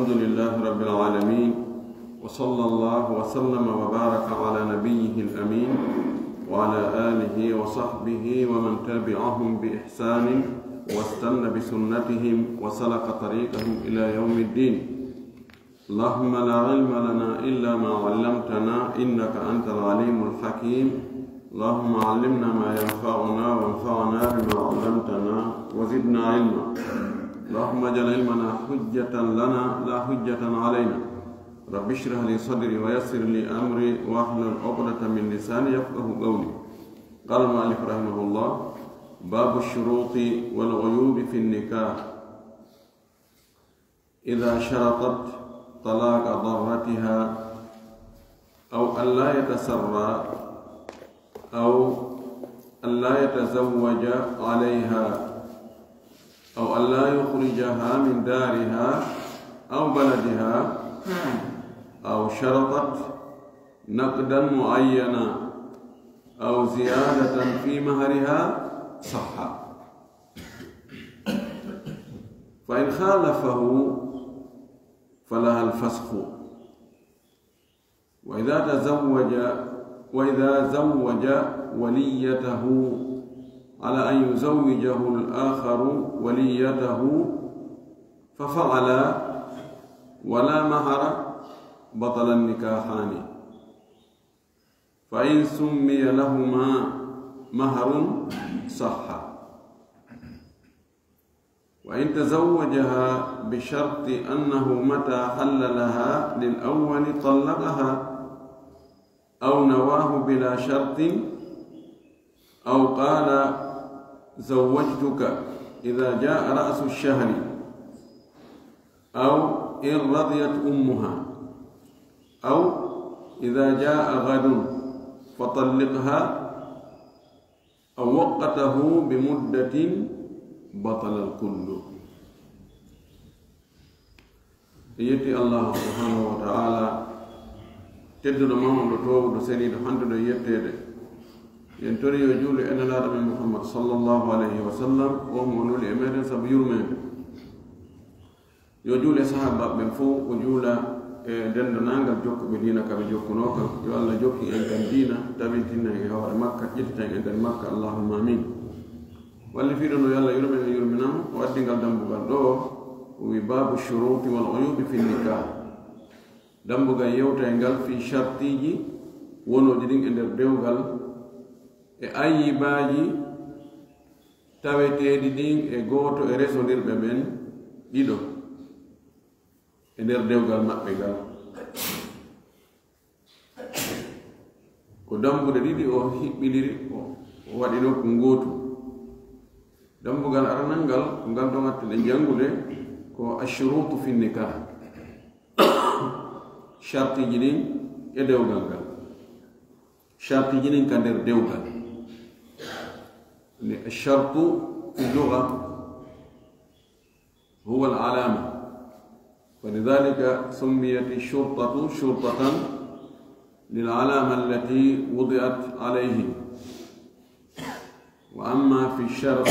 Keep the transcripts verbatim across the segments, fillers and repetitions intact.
الحمد لله رب العالمين، وصلى الله وسلم وبارك على نبيه الأمين وعلى آله وصحبه ومن تبعهم بإحسان واستن بسنتهم وسلك طريقهم إلى يوم الدين. اللهم لا علم لنا إلا ما علمتنا إنك أنت العليم الحكيم. اللهم علمنا ما ينفعنا وانفعنا بما علمتنا وزدنا علما. اللهم اجعل علمنا حجة لنا لا حجة علينا. رب اشرح لي صدري ويسر لي أمري واحلل عقدة من لساني يفقه قولي. قال المؤلف رحمه الله: باب الشروط والعيوب في النكاح. إذا شرطت طلاق ضرتها أو ألا يتسرى أو ألا يتزوج عليها أو ألا يخرجها من دارها أو بلدها أو شرطت نقدا معينا أو زيادة في مهرها صح. فإن خالفه فلها الفسخ. وإذا تزوج، وإذا زوج وليته على أن يزوجه الآخر وليته ففعل ولا مهر بطل النكاحان. فإن سمي لهما مهر صح. وإن تزوجها بشرط أنه متى حل لها للأول طلقها أو نواه بلا شرط أو قال زوجتك إذا جاء رأس الشهر أو إن رضيت أمها أو إذا جاء غد فطلقها أو وقته بمدة بطل الكل. En yetti Allah subhanahu wa ta'ala, tedduɗo mawɗo, toowuɗo, seniiɗo, handuɗo e yetteede. En tori yo juulu e Nelaaɗo men Muhammad sallallahu alayhi wa sallam, on mo o nuli e meɗen sabu yurmeende. Yo juulu e sahaabaaɓe ɓen fow, o juula e denndaangal jokkuɓe diina ka ɓe jokkunoo kan. Yo Allah jokkin en kan diina, tabintin en e hoore makka, ƴettitan en e nder makka, Allahumma amin. Wallifiiɗo no, yo Allah yurmen e yurminamo, o addi ngal dambugal ɗoo, o wi'i: "Baabu shuruuti wal uyuubi fi nikah." Dambugal yewtayngal fii shartiiji wonooji ɗin e nder dewgal, e ayyibaaji taweteeɗi ɗin e gooto e resondirɓe ɓen ɗiɗo e nder dewgal maɓɓe ngal. Ko dambuɗe ɗiɗi o hiɓɓindiri, o, o waɗi ɗo ko ngootu. Dambugal aranal ngal, ko ngal doŋatten e janngude, ko ashuruutu fi nikah. Shartiiji ɗin e dewgal ngal. Shartiiji ɗin ka nder dewgal. Ni ashartu fi lugha هو العلامة، فلذلك سميت الشرطة شرطة للعلامة التي وضعت عليه. وأما في الشرع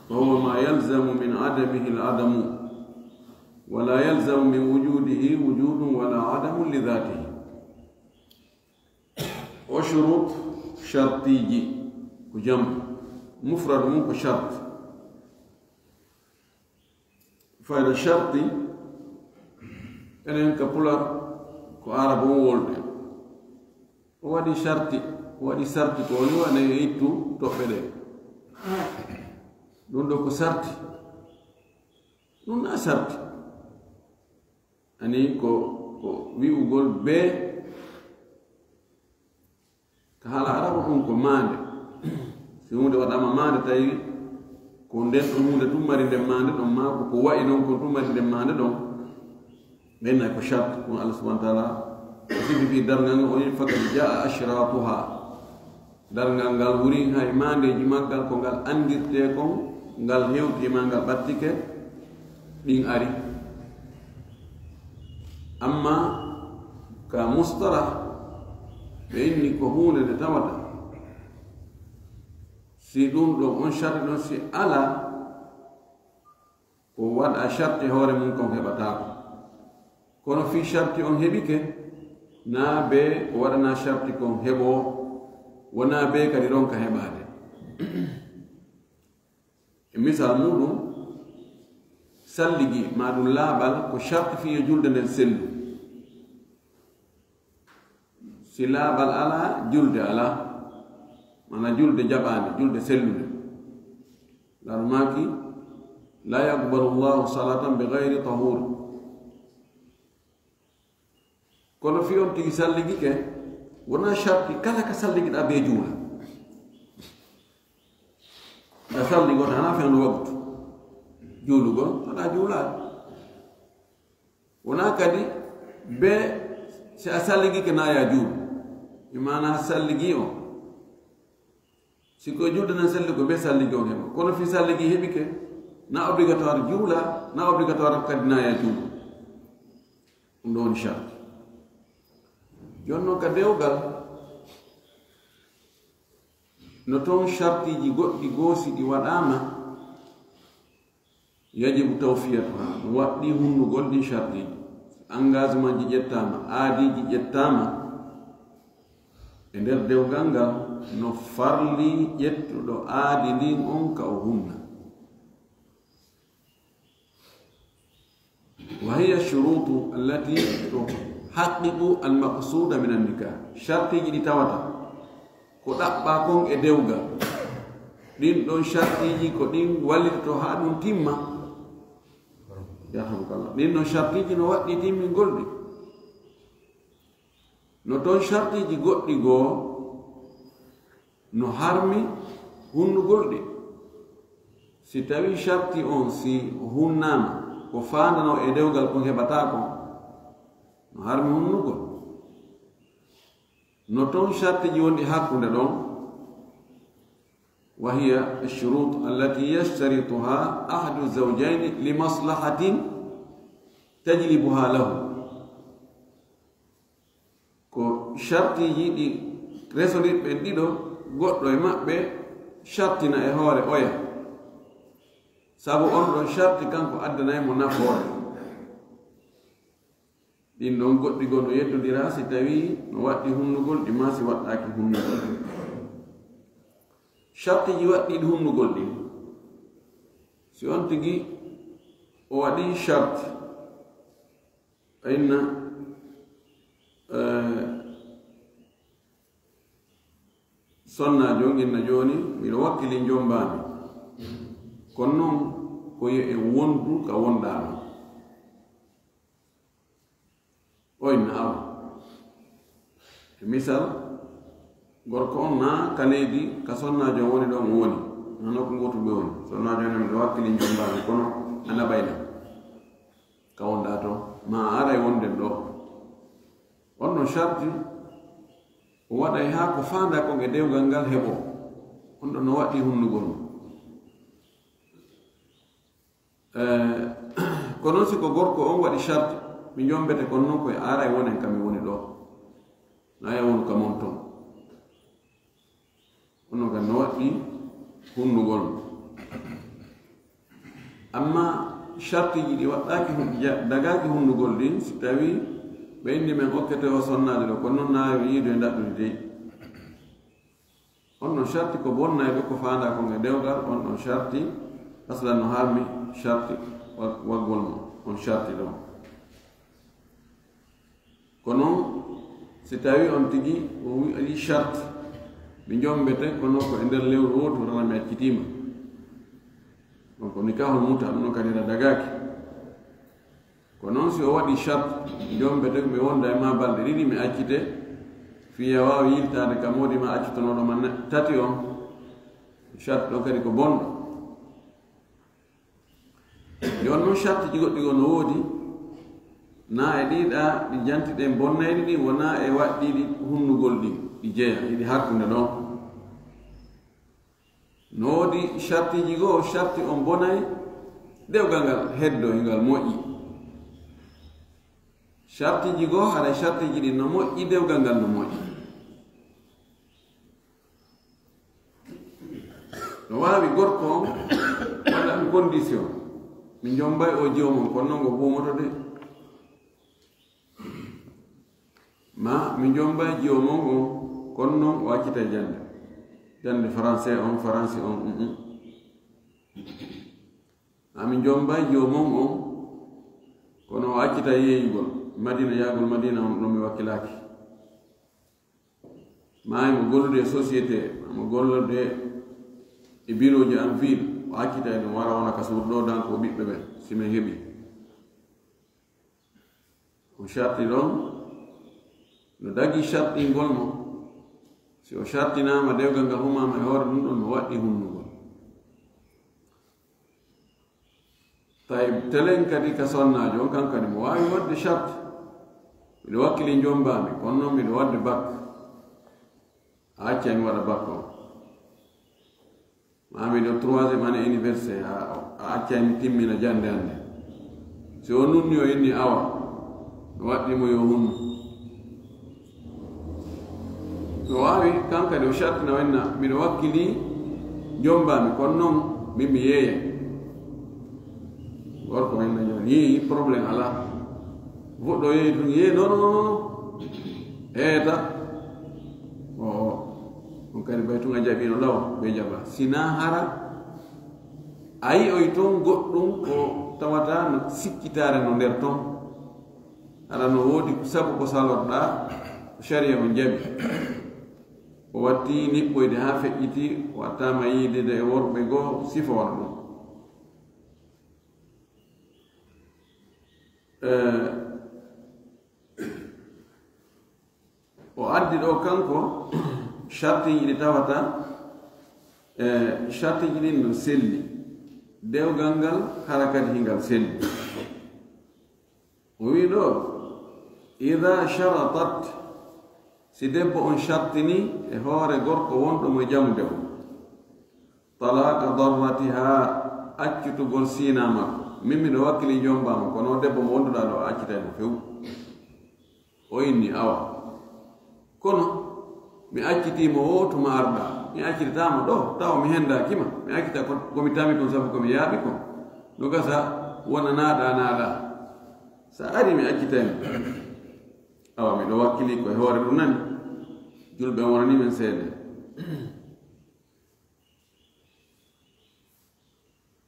فهو ما يلزم من عدمه العدم، ولا يلزم من وجوده وجود ولا عدم لذاته. O shurut, shartiiji, ko jam, mufrad mun ko shart. Fayda sharti, enen ka pular ko aarabu on wolde. O waɗi sharti, o waɗi sarti ko woni waɗa e ittu toɓɓe ɗe. Ɗun ɗo ko sarti. Ɗun na sarti. Ani ko, ko wi'ugol bee, ka haala arabu ɗun ko maande. Si huunde waɗaama maande, tawi ko nden ɗon huunde tun mari nden maande ɗon, maa ko ko wa'i non kon tun mari nden maande ɗon, ɓen nay ko shart, ɗun Allah subhanahu wa ta'ala o sifi fii darngal ngal, o wi'i, "Faqad jaa ashratuha." Darngal ngal wuri hay maandeeji maggal ko ngal anndirtee kon, ngal hewti e maa ngal ɓattike, ɗin ari. Amma ka mustalah, ɓe inni ko huunde nde tawata si ɗun ɗon on sharti ɗon si alaa, Ko waɗa sharti hoore mun kon heɓataako. Kono fii sharti on heɓike, naa bee ko waɗanaa sharti kon heɓoo, wonaa bee kadi ronka heɓaade. E misal muuɗum, salligi maa ɗum laaɓal ko sharti fii yo julde nden sellu. Si laaɓal alaa, julde alaa. Maanaa julde jaɓaande, julde sellunde. Laaɗo maaki, "Laa yaqbalu Allahu salatan bi gayri tahur." Kono fii on tigi salligike, wonaa sharti kala ka salligiɗaa bee juula. A salligo tan, hanaa fendu waqtu juulugol, haɗaa juulaade. Wonaa kadi bee si a salligike naa yaa juulu. E maanaa salligi on. Si ko julde nden selli ko bee salligi on heɓa. Kono fii salligi heɓike, na obligatoire juula, na obligatoire kadi na yaa juulu. Ɗum ɗo woni sharti. Jooni non ka dewgal, no toon shartiiji goɗɗi goo si ɗi waɗaama, yajibu tawfiyatuha, no waɗɗii hunnugol ɗin shartiiji. Engagement ji ƴettaama, aadiiji ƴettaama, e nder dewgal ngal, no farli ƴettuɗo aadi ndin on ka o hunna. Wa hiya shurutu allati tuhaqqiqu al-maqsuda min an-nikah. Shartiiji ɗi tawata ko ɗaɓɓaa kon e dewgal. Ɗin ɗon shartiiji ko ɗin wallitoto haa ɗum timma. Yarhamukallah. Ɗin ɗon shartiiji no waɗɗii timmingol ɗi. No ton shartiiji goɗɗi goo no harmi hunnugol ɗi. Si tawii sharti on si hunnaama, ko faandanoo e dewgal kon heɓataa kon, no harmi hunnugol. No ton shartiiji wonɗi hakkunde ɗon, wa hiya ash-shurut allati yashtarituha ahadu zawjayni li maslahatin tajlibuha lahu. Ko shartiiji ɗi resondirɓe ɓen ɗiɗo, goɗɗo e maɓɓe shartina e hoore oya. Sabu on ɗon sharti kanko addanay mo nafoore. Ɗin ɗon goɗɗi goo no yeddondiraa si tawii no waɗɗii hunnugol ɗi maa si waɗɗaaki hunnugol. Shartiiji waɗɗiiɗi hunnugol ɗin, si on tigi o waɗii sharti, a inna, eh, sonnaajo on inna jooni, miɗo wakkili jombaa mi. Kono non ko yo en wondu ka wonɗaa ɗon. O inna awa. E misal, gorko on naa ka leydi, ka sonnaajo on woni ɗon o woni. Naa nokku ngootu ɓe woni. Sonnaajo on miɗo wakkili jombaa mi, kono a naɓay lan. Ka wonɗaa ton, maa a aray wonden ɗoo. On ɗon sharti, o waɗay haa ko faandaa kon e dewgal ngal heɓoo. On ɗon no waɗɗii hunnugol mo. Eh, kono non si ko gorko on waɗi sharti, mi jombete, kono non ko a aray wonen ka mi woni ɗoo. Naa yo a wonu ka mon ton. Kono kan no waɗɗii hunnugol mo. Amma shartiiji ɗi waɗɗaaki hun-, ja-, dagaaki hunnugol ɗin, si tawii ɓe inni men okkete o sonnaajo ɗoo, kono non naa yo yiidu e ndaɗɗudi dey. On ɗon sharti ko bonnayɗo ko faandaa kon e dewgal, on ɗon sharti aslan no harmi sharti wa-, waggol mo, on sharti ɗon. Kono si tawii on tigi o wi-, waɗii sharti, mi jombete, kono ko e nder lewru wootu, wota mi accitii ma. Donc, nikahul muta, ɗum ɗon kadi hara dagaaki. Kono non si o waɗii sharti, jombete, mi wonda e maa balɗe ɗiɗi, mi accite, fii a waawa yiltaade ka moodi maa accitanooɗo ma na-, tati on, sharti ɗon kadi ko bonɗo. Jooni non, shartiiji goɗɗi goo no woodi, naa e ɗii ɗaa ɗi jantiɗen bonnayɗi ɗin, wonaa e waɗɗiiɗi hunnugol ɗin, ɗi jeyaa, hiɗi hakkunde ɗon. No woodi shartiiji goo, sharti on bonay, dewgal ngal heddoo, ngal moƴƴi. Shartiiji goo, haray shartiiji ɗin no moƴƴi, dewgal ngal no moƴƴi. No waawi gorko on waɗa ɗum condition. Mi jommbay o jiwo mon, kono non o buumoto de. Ma mi jommbay jiwo mon on, kono non o accitay jannde. Jannde français on, faransi on, mm, mm. Ma mi jommbay jiwo mon on, kono o accitay yeeyugol. Madina, yaagol Madina on, non mi wakkilaaki. Ma himo gollude e société, himo gollude e birooji en ville, o accitay ɗum, wara wona ka suudu ɗoo, donc o ɓiɓɓe ɓen, si men heɓi. O sharti ɗon, no dagi shartingol mo. Si o shartinaama, dewgal ngal humaama e hoore ɗum ɗon, no waɗɗi hunnugol. Tawi telen kadi ka sonnaajo on, kan kadi mo waawi waɗde sharti. Miɗo wakkili, jommbaami, kono non miɗo waɗde bak. A accay mi waɗa bak on. Ma miɗo troisième année université, a, a accay mi timmina jannde an nde. Si o nunni, o inni awa, no waɗɗi mo yo hunnu. No waawi, kan kadi o shartina, o inna, miɗo wakkili, jommbaami, kono non min mi yeeyay. Gorko inna, joni, yii, problème alaa. Fuɗɗo yeeyi tun, yii, non, non, non, non. Eeta. O, o. On kadi ɓay tun a jaɓiino law, ɓe jaɓa. Sinaa hara a yi'oy ton goɗɗum ko tawata no sikkitaare no nder ton. Hara no woodi sabu ko salorɗaa, ko sariya on jaɓi. O watti niɓɓoyde haa feƴƴiti, o wattaama yiidude e worɓe goo, sifa wano ɗum. Eh, o addi ɗoo kanko shartiiji ɗi tawata, eh, shartiiji ɗin no selli. Dewgal ngal hara kadi hingal selli. O wi'i ɗoo, "Idaa sharatat", si debbo on shartini e hoore gorko wonɗo mo e jamude on, "talaaqa darratihaa", accitugol siinaa makko. Min miɗo wakkili, jommbaama, kono o debbo mo wonduɗaa ɗoo, a accitay mo few. O inni, awa. Kono mi accitii mo oo tuma arɗaa. Mi accitataa mo ɗoo, tawa mi hendaaki ma. Mi accita ko, ko mi tami kon sabu ko mi yaaɓi kon. No gasa wona naaɗaa, naaɗaa. Sa ari mi accitay mo. Awa, miɗo wakkili ko e hoore ɗum nani. Julɓe on wonanii men seeɗa.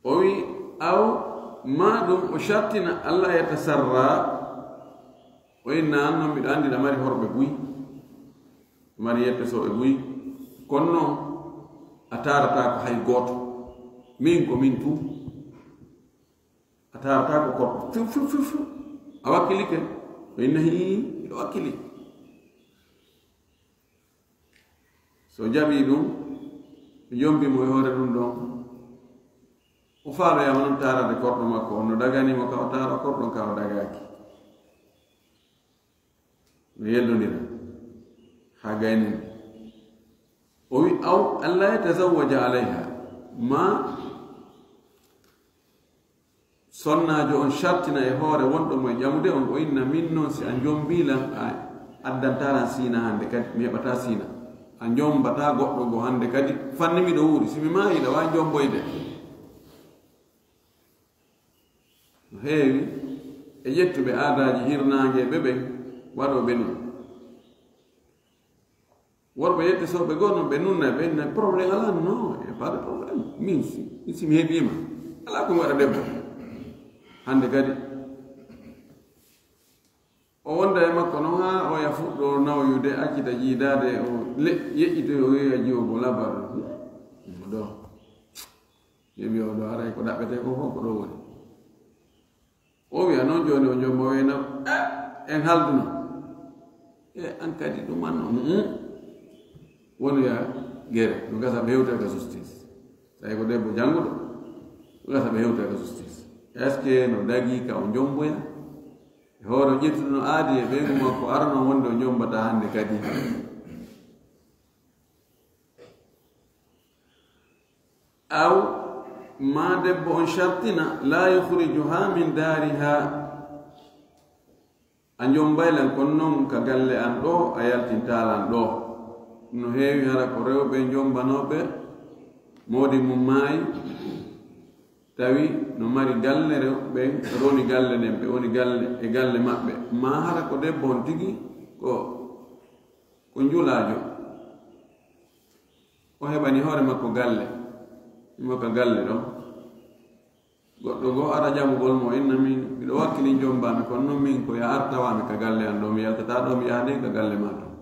O wi'i, aw, maa ɗum o shartina, "Alla yatasarra", o inna, an non miɗo anndi ɗa mari horɓe buy, mari yettesooɓe buy, kono non a taarataako hay gooto, min ko min tun, a taarataako korɗo, fiw, fiw, fiw, fiw, a wakkilike? O inna, hii, miɗo wakkili. So jaɓii ɗum, jommbi mo e hoore ɗum ɗon, o faaloyaama non taarade korɗo makko on, no daganii mo ka o taara korɗo on, ka o dagaaki. No yellondira haa gaynii. O wi'i, aw alla yatazawwaja alayha, maa sonnaajo on shartina e hoore wonɗo mo e ƴamude on, o inna, min non, si a jommbii lan, a addantaa lan siina hannde kadi, mi heɓataa siina. A jommbataa goɗɗo goo hannde kadi, fanni miɗo wuuri, si mi maayii, hiɗa waawi jommboyde. No heewi e ƴettuɓe aadaaji hirnaangeeɓe ɓen, waɗooɓe non. Worɓe yettesooɓe goo non, ɓe nunna, ɓe inna, problème alaa? Non, y a pas de problème. Min si, min si mi heɓii ma, alaa ko mi waɗa debbo hannde kadi. O wonda e makko non haa oya fuɗɗoo nawoyude, accita jiidaade, o le-, yeƴƴitoy, o wi'a jiwo goo labar. Mo ɗoo. Yeɓi o ɗoo, haray ko ɗaɓɓetee kon fow ko ɗoo woni. O wi'a non jooni o jomma wayna, "Eh, en halduno." E an kadi ɗum an non. Mm. Wonoya gere, no gasa ɓe hewta ka justice. Tawi ko debbo jannguɗo, no gasa ɓe hewta ka justice. Est-ce que no dagii ka o jomboya? E hoore o ƴettude no aadi e ɓeyngu makko arano wonde o jombata hannde kadi. Aw maa debbo on shartina, laa yukhrijuhaa min daarihaa, a jommbay lan kon non ka galle an ɗoo, a yaltintaa lan ɗoo. No heewi hara ko rewɓe jommbanooɓe, moodi mum maayi, tawi no mari galle, rew-, ɓen roni galle ɗen, ɓe woni galle, e galle maɓɓe, maa hara ko debbo on tigi ko, ko njulaajo, o heɓani hoore makko galle, himo ka galle ɗon. Goɗɗo goo ara ƴamugol mo, "Inna min, miɗo wakkili jombaa mi, kono non min ko yo a ar tawaa mi ka galle an ɗoo, mi yaltataa ɗoo, mi yaha nden ka galle maa ton."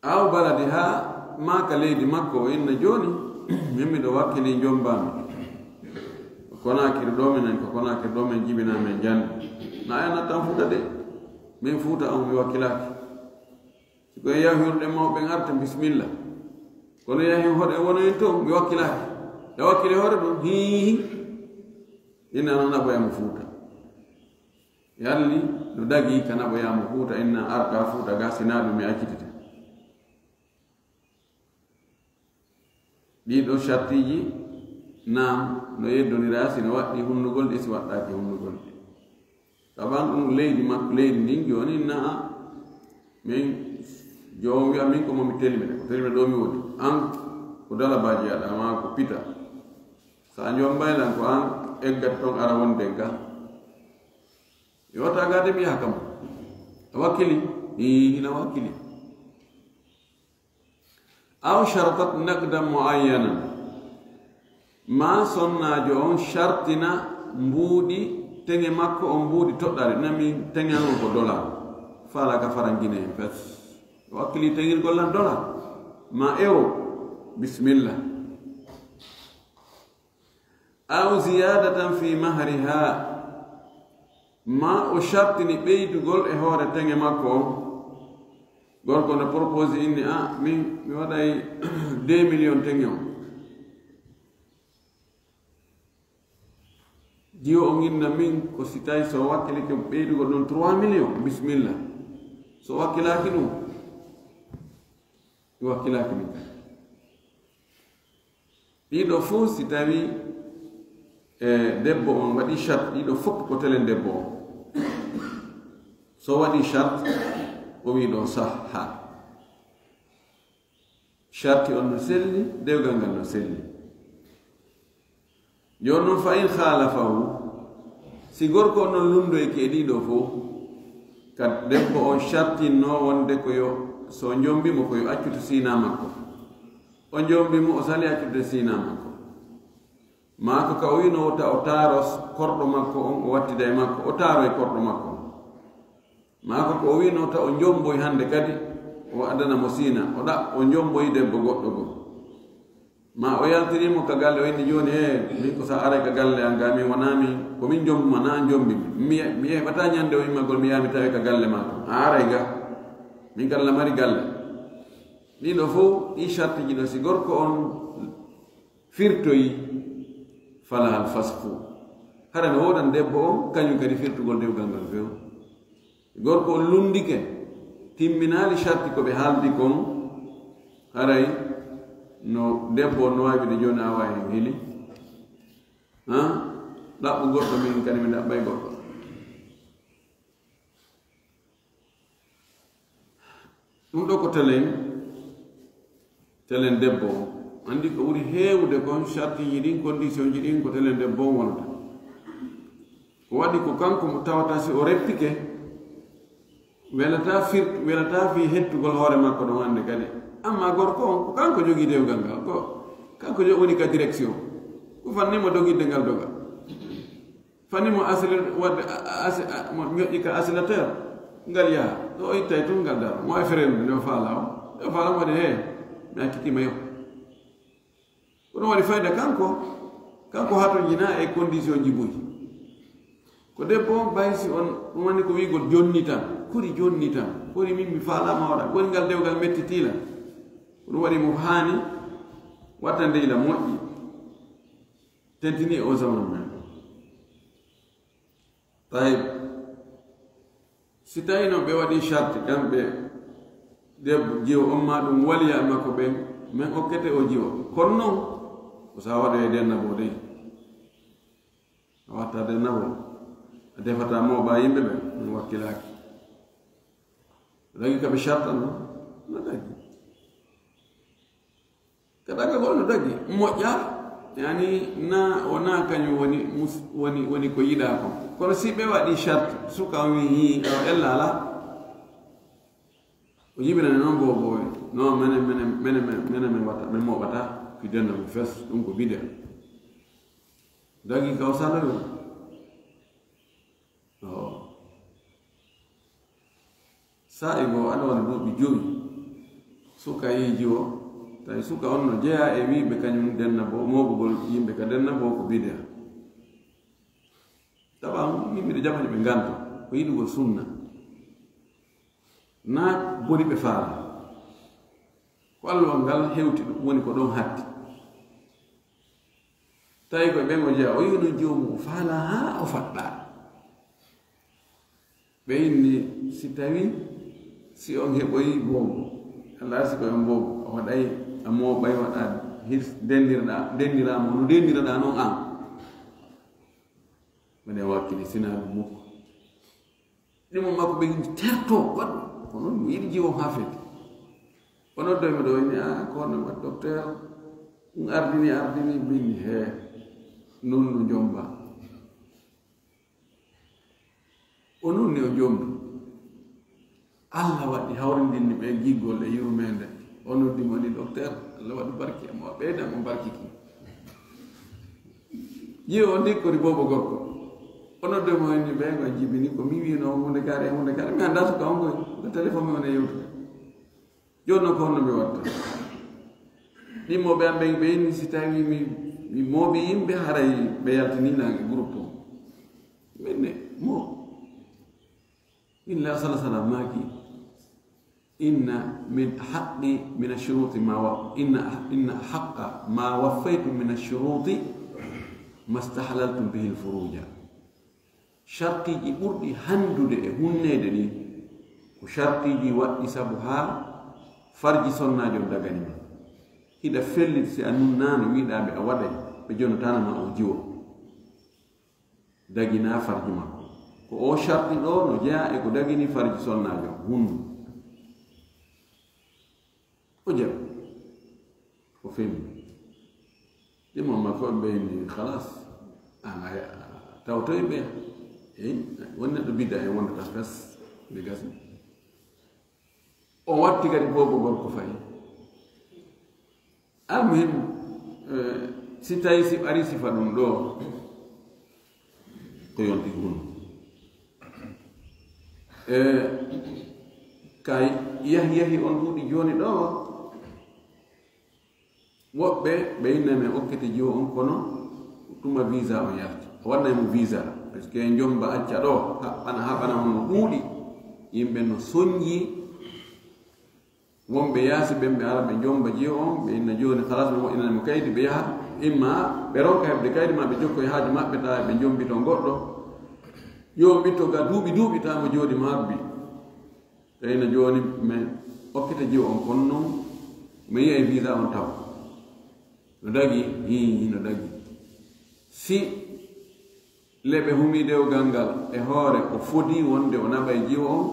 Aw baladi haa maa ka leydi makko, o inna jooni, "Min miɗo wakkili jombaa mi. Ko Konaakiri ɗoo minen, ko Konaakiri ɗoo min jibinaa men jannde. Na en nattan Fuuta de, min Fuuta on mi wakkilaaki." Si ko en yahi hirde mawɓe ɓen arta, bismillah. Kono yahi hoɗo en wono en to, mi wakkilaaki. Ya wakkile hoore ɗum, hiihi. Inna no naɓoya mo Fuuta. Yalli no dagii ka naɓoya mo Fuuta, inna arɗa Fuuta ga, si naa ɗum mi accitete. Ɗii ɗoo shartiiji, naam, no yeddondiraa si no waɗɗii hunnugol ɗi, si waɗɗaaki hunnugol ɗi. Saban ɗum leydi makko, leydi ndin jooni, naa min, joom wi'a min ko mo mi telmine, ko telmine ɗoo mi woni. An ko dalabaaji aɗa, maa ko pita. Sa jombay lan ko an eggata ton ara wonde ga. Mi wata ga de mi yaha kam. A wakkili? Ii, hina wakkili. Aw sharatat naqdan muayyanan. Maa sonnaajo on shartina mbuuɗi teŋe makko on, mbuuɗi toɗɗaari. Nami teŋe an on ko dollar. Faala ka farangine en fes. O wakkili teŋirgol lan dollar. Maa euro. Bismillah. Aw ziyadatan fi mahriha. Maa o shartini ɓeydugol e hoore teŋe makko on. Gorko no proposi inni, "Ah, min, mi waɗay deux millions teŋe on." Jiwo on inna min ko si tawi so wakkilike ɓeydugol ɗon trois millions, bismillah. So wakkilaaki ɗum, mi wakkilaaki min. Ɗiɗo fof, si tawi, e, debbo on waɗi shart, ɗiɗo fof ko telen debbo on. So waɗi shart, o wi ɗon sahha. Sharti on no selli, dewgal ngal no selli. Jooni non, fa in khalafahu, si gorko on non lundoyke e ɗiɗo fof, ka debbo on shartinno wonde ko yo, so jombi mo ko yo accu to sina makko. O jombi mo, o sali accude sina makko. Maa ko ka o wi'no wota o taaro korɗo makko on, o wattida e makko, o taaro e korɗo makko on. Maa ko ko o wi'no wota o jomboy hande kadi, o adana mo sina, o ɗa-, o jomboy debbo goɗɗo goo. Maa o yaltiri mo ka galle, o inni jooni, "Ee, min ko sa aray ka galle an ga, min wonaa min, ko min jombu ma, na an jombi mi. Mi, mi heɓataa ñande o immagol, mi yaha mi tawe ka galle maa ton. A aray ga, min kala mari galle." Ɗiɗo fof, ɗi shartiji ɗo, si gorko on firtoyi, falahal fasqu. Hara no woodan debbo on, kañum kadi firtugol dewgal ngal few. Gorko on lundike, timminaali sharti ko ɓe haaldi kon, haray no debbo on no waawi wi'ude jooni awa hen heli. Ha? Ɗaɓɓu goɗɗo, min kadi mi ɗaɓɓay goɗɗo. Ɗum ɗo ko telen, telen debbo on. Anndi ko ɓuri heewude kon, shartiiji ɗin, kondisionji ɗin, ko telen debbo on wonata. Ko waɗi ko kanko mo tawata si o reppike, welataa fir-, welataa fii hettugol hoore makko ɗon hannde kadi. Amma gorko on, ko kanko jogii dewgal ngal, ko kanko jo-, woni ka direction. Ko fanni mo dogirde ngal doga. Fanni mo asile-, waɗde a-, a-, asi-, a-, mo ñoƴƴi ka asilateur, ngal yaha. So o ittay tun ngal daro. Mo e frère nde o faala o. Nde o faala mo waɗi, "Hee, mi accitiima yo." Ko ɗum waɗi fayda kanko, kanko hatonjinaa e condition ji buy. Ko debbo on bay si on, ɗum woni ko wi'ugol jonni tan, kuri jonni tan, kuri min mi faalaama waɗa, woni ngal dewgal mettitii lan. Ko ɗum waɗi mo haani wattande ila moƴƴi. Tentini e o zaman men. Tayib. Si tawii non ɓe waɗii sharti, kamɓe debbo, jiwo on maa ɗum waliyaa makko ɓen, men okkete o jiwo. Kono non, ko sa waɗoyee dennabo dey. A watta dennabo, a defata mooɓa yimɓe ɓen, men wakkilaaki. Dagi ka ɓe sharta non, no dagi. Daga gol no dagi, moƴƴa, yani na, wona kañum woni mus-, woni, woni ko yiɗaa kon. Kono si ɓe waɗi sharti, suka on wi'i, "Hii, awa ella alaa." O jibinani noon boobo o, "Non, menen, menen, menen, menen, menen men watta, men mooɓata, ki denna mo fes, ɗum ko bida." Dagi ka o saloyo. Yo. Saa'i goo, aɗa wona duuɓi jowi. Suka yiiji o, tawi suka on no jeyaa e wi'uɓe kañum denna bo, mooɓugol yimɓe ka denna bo ko bidi'a. Tawa on, yimɓe ɗe jaɓani ɓe nganto, ko yiɗugol sunna. Naa boni ɓe faala. Ko allowal ngal hewti ɗum, woni ko ɗon hatti. Tawi ko ɓen o jeyaa, o yi'i non jiwo mum, o faalaa haa o faɗɗaa. Ɓe inni, si tawi, si on heɓoyi boobo, Alla si ko on boobo, a waɗay, a mooɓay, waɗa hir-, denndirɗaa, denndiraa mo, no denndirɗaa non an. Mene wakkili, sinaa ɗum mukko. Ɗimo makko ɓe tertoo, waɗu. Kono mi yiɗi jiwo haa feti. O noddoyi mo ɗo, inni, "Ah, ko hono ma docteur, ɗum ardini, ardini, bindi, he, non no jomba." O nunni o jombi. Alla waɗi hawrindinni ɓe giggol e yurmeende. O noddi mo ni, "Docteur, Alla waɗu barki e mo, ɓeydan mo barki ki." Jiwo on dikkori boobo gorko. O noddi mo ni, "Ɓe ko jibini ko mi wiino on hunde kaare, hunde kaare. Mi anndaa suka on koy. Ko téléphone mi woni e yewtude." Jooni non ko honno mi watta? Ɗimmoɓe am ɓen, ɓe inni si tawi mi, mi mooɓi yimɓe, haray ɓe yaltini lan e groupe o. Min ne, mo. Min la sala sala maaki. Inna min haqqi min ashuruti ma wa, inna, inna haqqa ma waffaytum min ashuruti mastahlaltum bihi alfuruja. Shartiiji ɓurɗi hanndude e hunneede ɗin, ko shartiiji waɗɗi sabu haa farji sonnaajo on dagani ma. Hiɗa felliti si a nunnaano wiɗaaɓe a waɗay, ɓe jonotaano ma on jiwo. Daginaa farji makko. Ko oo sharti ɗoo no jeyaa e ko dagini farji sonnaajo on, hunnu. O jaɓi. O femi. Ɗi mo ma ko ɓe ni, khalas. An ay, tawtoy ɓe. Ey, won neɗɗo bidda e wonde tan fes, nde gasi. O watti kadi boobo gorko fayi. Almuhim, eh, si tawi si ari sifa ɗum ɗo, ko yonti hunnu. Eh, kay yahi yahi on ɗuuɗi jooni ɗo, woɓɓe ɓe inna men okkete jiwo on, kono tuma visa on yalti. O wannay mo visa, parce que jomba acca ɗo, haɓɓana, haɓana on no ɗuuɗi. Yimɓe no sonji, wonɓe yaasi ɓen ɓe ara ɓe jomba jiwo on, ɓe inna jooni, khalas, ɓe moƴƴinani mo kaydi, ɓe yaha. Imma ɓe ronka heɓde kaydi, ma ɓe jokkoy haaju maɓɓe, tawa ɓe jombito goɗɗo. Yo ɓitto ga duuɓi, duuɓi, tawa mo jooɗi mo habbi. Tawi no jooni men okkita jiwo on, kono non mi yi'ay visa on taw. No dagi, hii, no dagi. Si le ɓe humii dewgal ngal e hoore, o fodii wonde o naɓay jiwo on,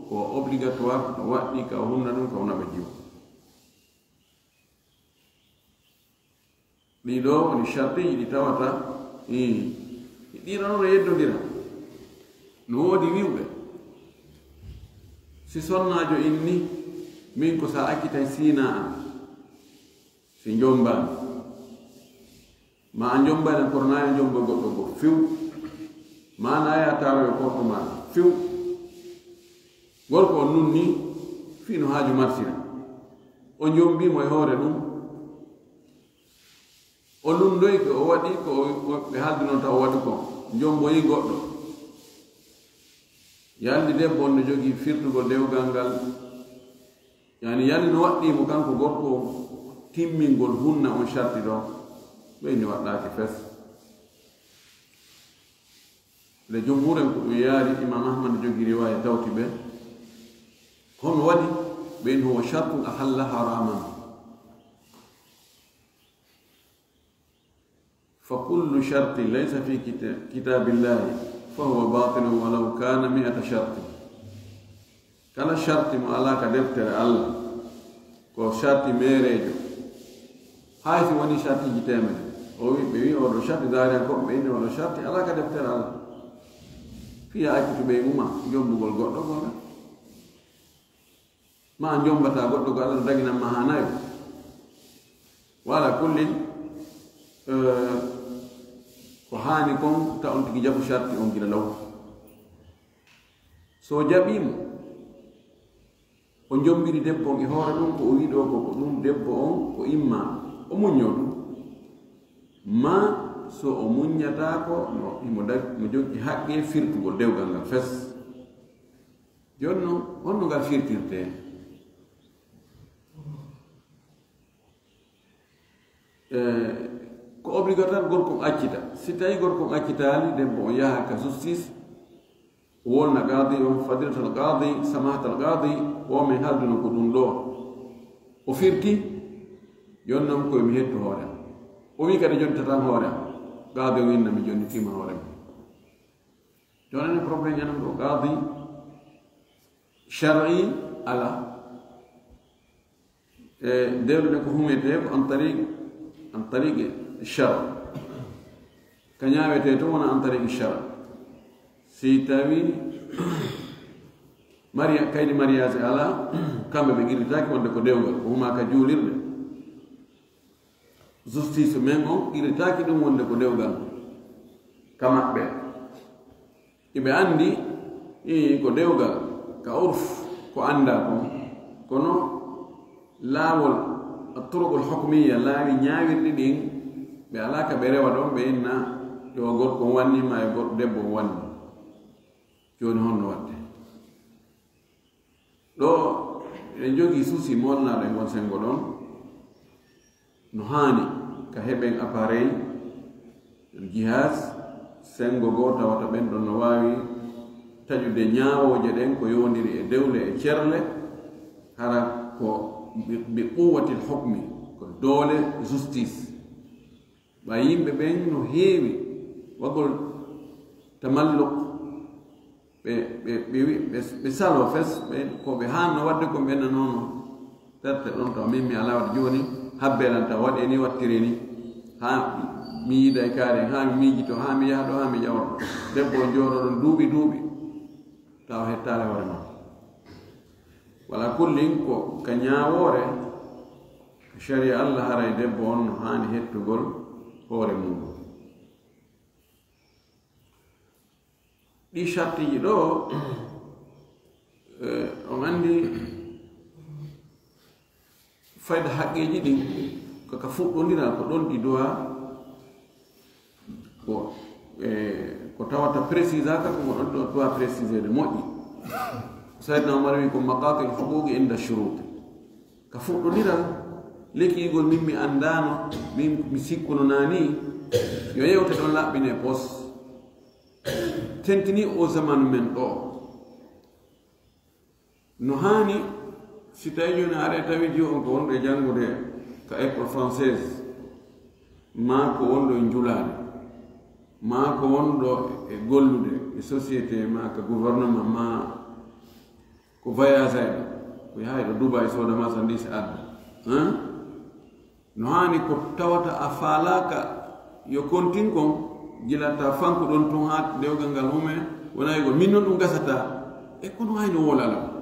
ko obligatoire, no waɗɗii ka o hunna ɗum, ka o naɓa jiwo. Ɗii ɗoo woni shartiiji ɗi tawata, ii, ɗii ɗoo no yeddondira. No woodi wi'uɓe, si sonnaajo inni, min ko sa accitay siinaa an, si njombaani, ma a njombayno kono na a njomba goɗɗo goo, few, ma na a taaroyo korko maa, few. Gorko on nun nii, fii no haaju marsira. O njombii mo e hoore ɗum. O lunndoyi ko o waɗi, ko o, o, ɓe haaldunoo taw o waɗi kon. Njomboyi goɗɗo. Yalli debbo on no jogii firtugol dewgal ngal. Yani, yalli no waɗɗii mo kanko gorko on timmingol hunna on sharti ɗoo. Ɓe inni waɗɗaaki fes. Le jumhuren ko ɗum yaari, Imam Ahmad jogi riwaaya tawti ɓe. Hono waɗi? Ɓe inni huwa shartun ahalla haraman. Fa kullu shartin laysa fi kita-, kitaabillahi fa huwa baatilun walaw kaana mi'ata shartin. Kala sharti mo alaa ka deftere Alla, ko sharti meereejo, Hay si wonii sartiiji teemedere, o wi, ɓe wi, "Oo ɗoo sarti, zaariyankooɓe ɓe inni oo ɗoo sarti alaa ka deftere Alla." Fii a accutu ɓeyngu maa, jommbugol goɗɗo gooto. Maa a jommbataa goɗɗo ko Alla no daginan maa haa nayo. Wa alaa kullin, eh, ko haani kon, ta on tigi jaɓu sarti on gila law. So o jaɓii mo, o jommbiri debbo on e hoore ɗun, ko o wi'i ɗoo ko, ko ɗun debbo on, ko imma o muññoo ɗun. Maa so o muññataako, no, himo dag-, mo jogii haqqee firtugol dewgal ngal fes. Jooni non, honno ngal firtirtee? Eh, ko obligatoire gorko on accita. Si tawii gorko on accitaali, debbo on yaha ka justice, o wolna qaadi on, fadilatal qaadi, samahatal qaadi, o men haalduno ko ɗun ɗoo. O firti, jooni non ko mi hettu hoore am. O wi'i kadi jooni tatan hoore am. Qaadi on inna mi jooni tima hoore am. Jooni ne problème ñanan ɗoo qaadi shar'i ala. E dewle ɗen ko humetee ko an tariq, an tariq shar. Ka ñaawetee to wona an tariq shar. Si tawi maria-, kaydi mariage ala, kamɓe ɓe qirritaaki wonde ko dewgal, ko huma ka juulirde. Justice men on qirritaaki ɗun wonde ko dewgal ka maɓɓe. Iɓe anndi, ii, ko dewgal, ka urf, ko anndaa kon. Kono laawol, atturuqul hukmiyya, laawi ñaawirɗi ɗin, ɓe alaa ka ɓe rewa ɗon, ɓe inna yo gorko on wanni maa yo gorko, debbo on wanni. Jooni honno waɗde? Ɗoo, eɗen jogii souci molnaaɗo e ngon senngo ɗon. No haani ka heɓen appareil, jihaz, senngo goo tawata ɓen ɗon no waawi taƴude ñaawooje ɗen ko yowondiri e dewle e cerle, hara ko bi, bi quwwatil hukmi, ko doole justice. Ɓay yimɓe ɓen no heewi waɗugol tamalluk, ɓe, ɓe, ɓe wi-, ɓe, ɓe saloo fes, ɓe, ko ɓe haanno waɗde kon ɓe nanoono. Terte ɗon taw min mi alaa waɗde jooni, habbee lan taw waɗee ni, wattiree ni. Haa mi yiida e kaari, haa mi miijitoo, haa mi yaha ɗoo, haa mi ƴawa ɗoo. Debbo on jooɗoo ɗon duuɓi, duuɓi, taw hettaali hoore makko. Wala kullin ko ka ñaawoore, ka sharia Alla haray debbo on no haani hettugol hoore muuɗum. Ɗii sartiiji ɗoo, eh, on anndi fayda haqqeeji ɗin, ko ka fuɗɗondiral, ko ɗon ɗi duwaa, ko, eh, ko tawata précisaka, ko ɗon ɗo duwaa préciséde moƴƴi. Sayyidina Umar wi ko maqatil huquqi inda shuruti. Ka fuɗɗondiral, lekiigol min mi anndaano, min mi sikkuno naa nii, yo yewte ɗon laɓɓinee pos. Tentinii oo zamanu men ɗoo. No haani, si tawii jooni a arii a tawii jiwo on ko wonɗo e janngude ka école française, maa ko wonɗo e njulaade, maa ko wonɗo e gollude e société, maa ka gouvernement, maa ko voyage ay ɗo, ko yahay ɗo Dubai sooda marchandise adda. Hein? No haani ko tawata a faalaaka yo kontin kon, gila ta fanku ɗon tun haa dewgal ngal hume, wona yo min non ɗum gasata. E kono hay no wolala.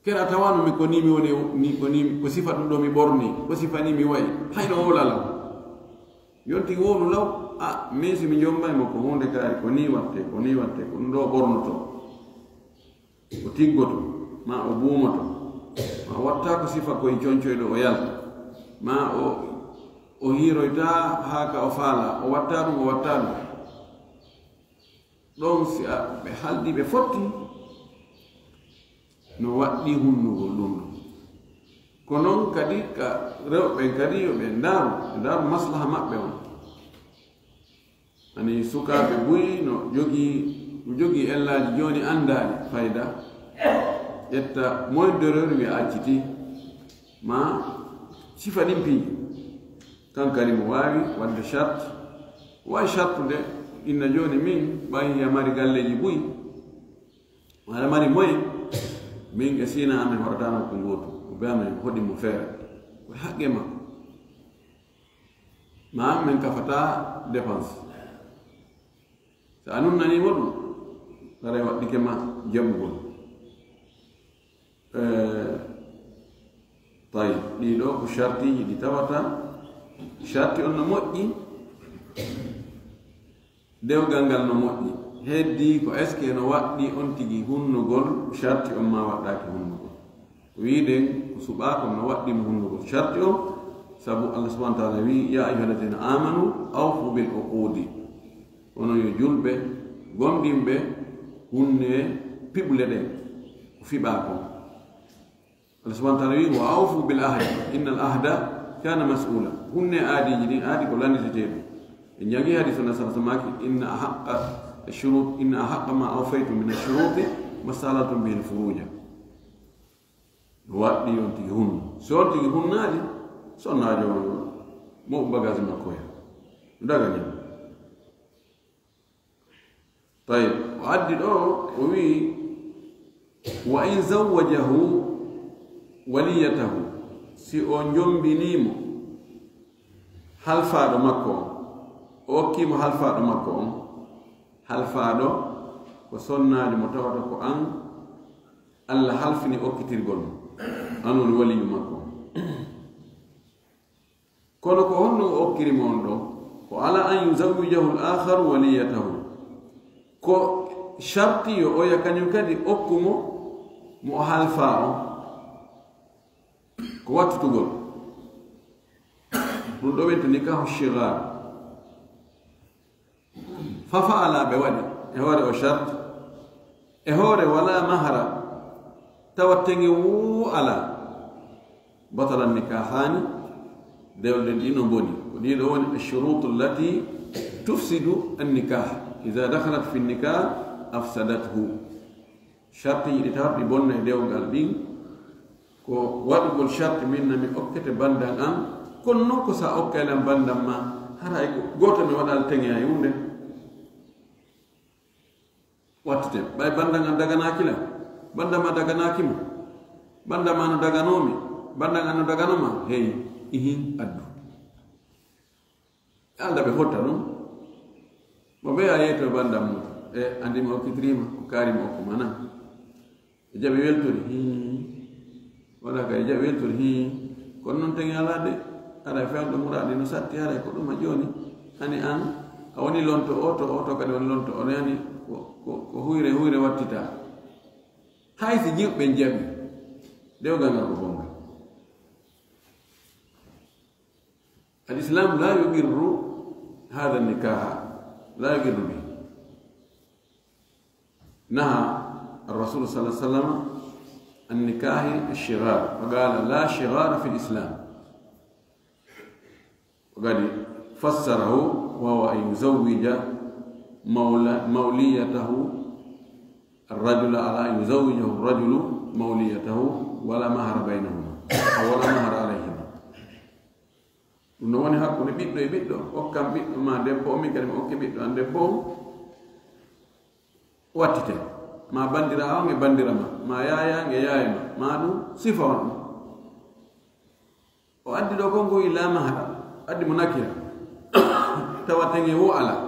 Kera tawano mi ko ni mi woni, ni ko ni, ko sifa ɗum ɗo mi ɓorni, ko sifa ni mi wayi. Hay no wolala. Yonti wonu law, a, min si mi jombay mo ko hunde kaari, ko ni watte, ko ni watte, ko ɗum ɗo ɓornoto. O tiggoto, maa o buumoto, maa o watta ko sifa koye concoyɗo o yalta, maa o, o hiiroyta haa ka o faala, o watta ɗum, o watta ɗum. Ɗon si a, ɓe haldi, ɓe fotti, no waɗɗi hunnugol ɗum ɗon. Ko non kadi ka rewɓe ɓen kadi yo ɓe ndaaru, ɓe ndaaru maslaha maɓɓe on. Ani sukaaɓe buy no jogii, no jogii ellaaji jooni anndaali fayda. Ƴetta moindre d'erreur wi'a acciti. Ma sifa ɗin piiji. Kan kadi mo waawi waɗde charte. Waawi chartude inna jooni min ɓay hiya mari galleeji buy. Aɗa mari moyen, min e siina amen hoɗata nokku ngootu, o be amen hoɗi mo feere. Ko e haqqe makko. Ma men kafata dépense. Si a nunnaniimo ɗun, haray waɗɗike ma jaɓugol. Eh, tawi, ɗii ɗoo ko shartiiji ɗi tawata, sharti on no moƴƴi, dewgal ngal no moƴƴi. Heddii ko est-ce que no waɗɗi on tigi hunnugol sharti on maa waɗɗaaki hunnugol. Ko wi'uɗen ko suɓaa kon no waɗɗi mo hunnugol sharti on, sabu Allah subhanahu wa ta'ala wi'i, "يا أيها الذين آمنوا أوفوا بالعقود." Onon yo julɓe, gomɗinɓe, hunnee piɓle ɗen, ko fiɓaa kon. Allah subhanahu wa ta'ala wi'i, "وأوفوا بالعهد إن العهد كان مسؤولا." Hunnee aadiiji ɗin, aadi ko lannditeteeɗi. En janngi hadiisu Nabi sallallahu alayhi wa sallam, "إن أحق الشروط، إن أحق ما أوفيتم من الشروط ما استحللتم به الفروج." No waɗɗi on tigi hunnu. Si on tigi hunnaali, sonnaajo on moɓu bagage makko ya. Daga ñam. Tayyib, o addi ɗoo, o wi'i, "وإن زوجه وليته." Si o njombinii mo halfaaɗo makko on, o okkii mo halfaaɗo makko on, halfaaɗo ko sonnaajo mo tawata ko an Allah halfini okkitirgol mo, an woni waliyu makko on. Kono ko honno o okkiri mo on ɗoo? Ko على أن يزوجه الآخر وليته. Ko sharti yo oya kañun kadi okku mo mo o halfaa on. Ko wattutugol. Ɗun ɗoo wiyetee nikaahu shigaar. Fa fa'ala, ɓe waɗi, e hoore o sharti, e hoore wala mahara, tawa teŋe woo alaa. Batala nikaahaani, dewle ɗen ɗiɗi no mboni. Ko ɗii ɗoo woni الشروط التي تفسد النكاح، إذا دخلت في النكاح أفسدته. Shartiiji ɗi tawata ɗi bonnay dewgal ɗin, ko waɗugol sharti min na mi okkete bandan an, kono non ko si a okkay lan bandan ma, hara e gooto mi waɗal teŋe hay huunde. Wattite, ɓay bandan an daganaaki lan, bandan ma daganaaki ma, bandan ma no daganoo mi, bandan an no daganoo ma, hey, ihin, addu. Alla ɓe hotta ɗun. Mo ɓe a yeeto bandan mo. E andi mi okkitiriima, o kaari mo okku mana. E jaɓi weltori, hii. Wala ka e jaɓi weltori, hii. Kono non teŋe alaa de. Ara e fewndo muraadi no satti, ara e ko ɗuma jooni. Ani an, a woni lonto oto, oto kadi woni lonto, o yani ko, ko, ko huyre, huyre wattita. Hay si jiwɓe jaɓi, dewgal ngal ko bongal. الإسلام لا يقر هذا النكاح، لا يقر به. نهى الرسول صلى الله عليه وسلم عن نكاح الشغار، فقال: "لا شغار في الإسلام." وقد فسره وهو أن يزوج مولى-، موليته الرجل، على أن يزوجه الرجل موليته ولا مهر بينهما، أو ولا مهر عليهما. Ɗun no woni hakkunde ɓiɗɗo e ɓiɗɗo, okkan ɓiɗɗo maa debbo on, min kadi mi okki ɓiɗɗo an debbo on, wattiten. Maa bandiraawo on e bandira ma, maa yaaya an e yaaya ma, maa ɗun sifa on. O addi ɗoo kon ko wi'i laa mahara, addi mo nakira. Tawa teŋe woo alaa.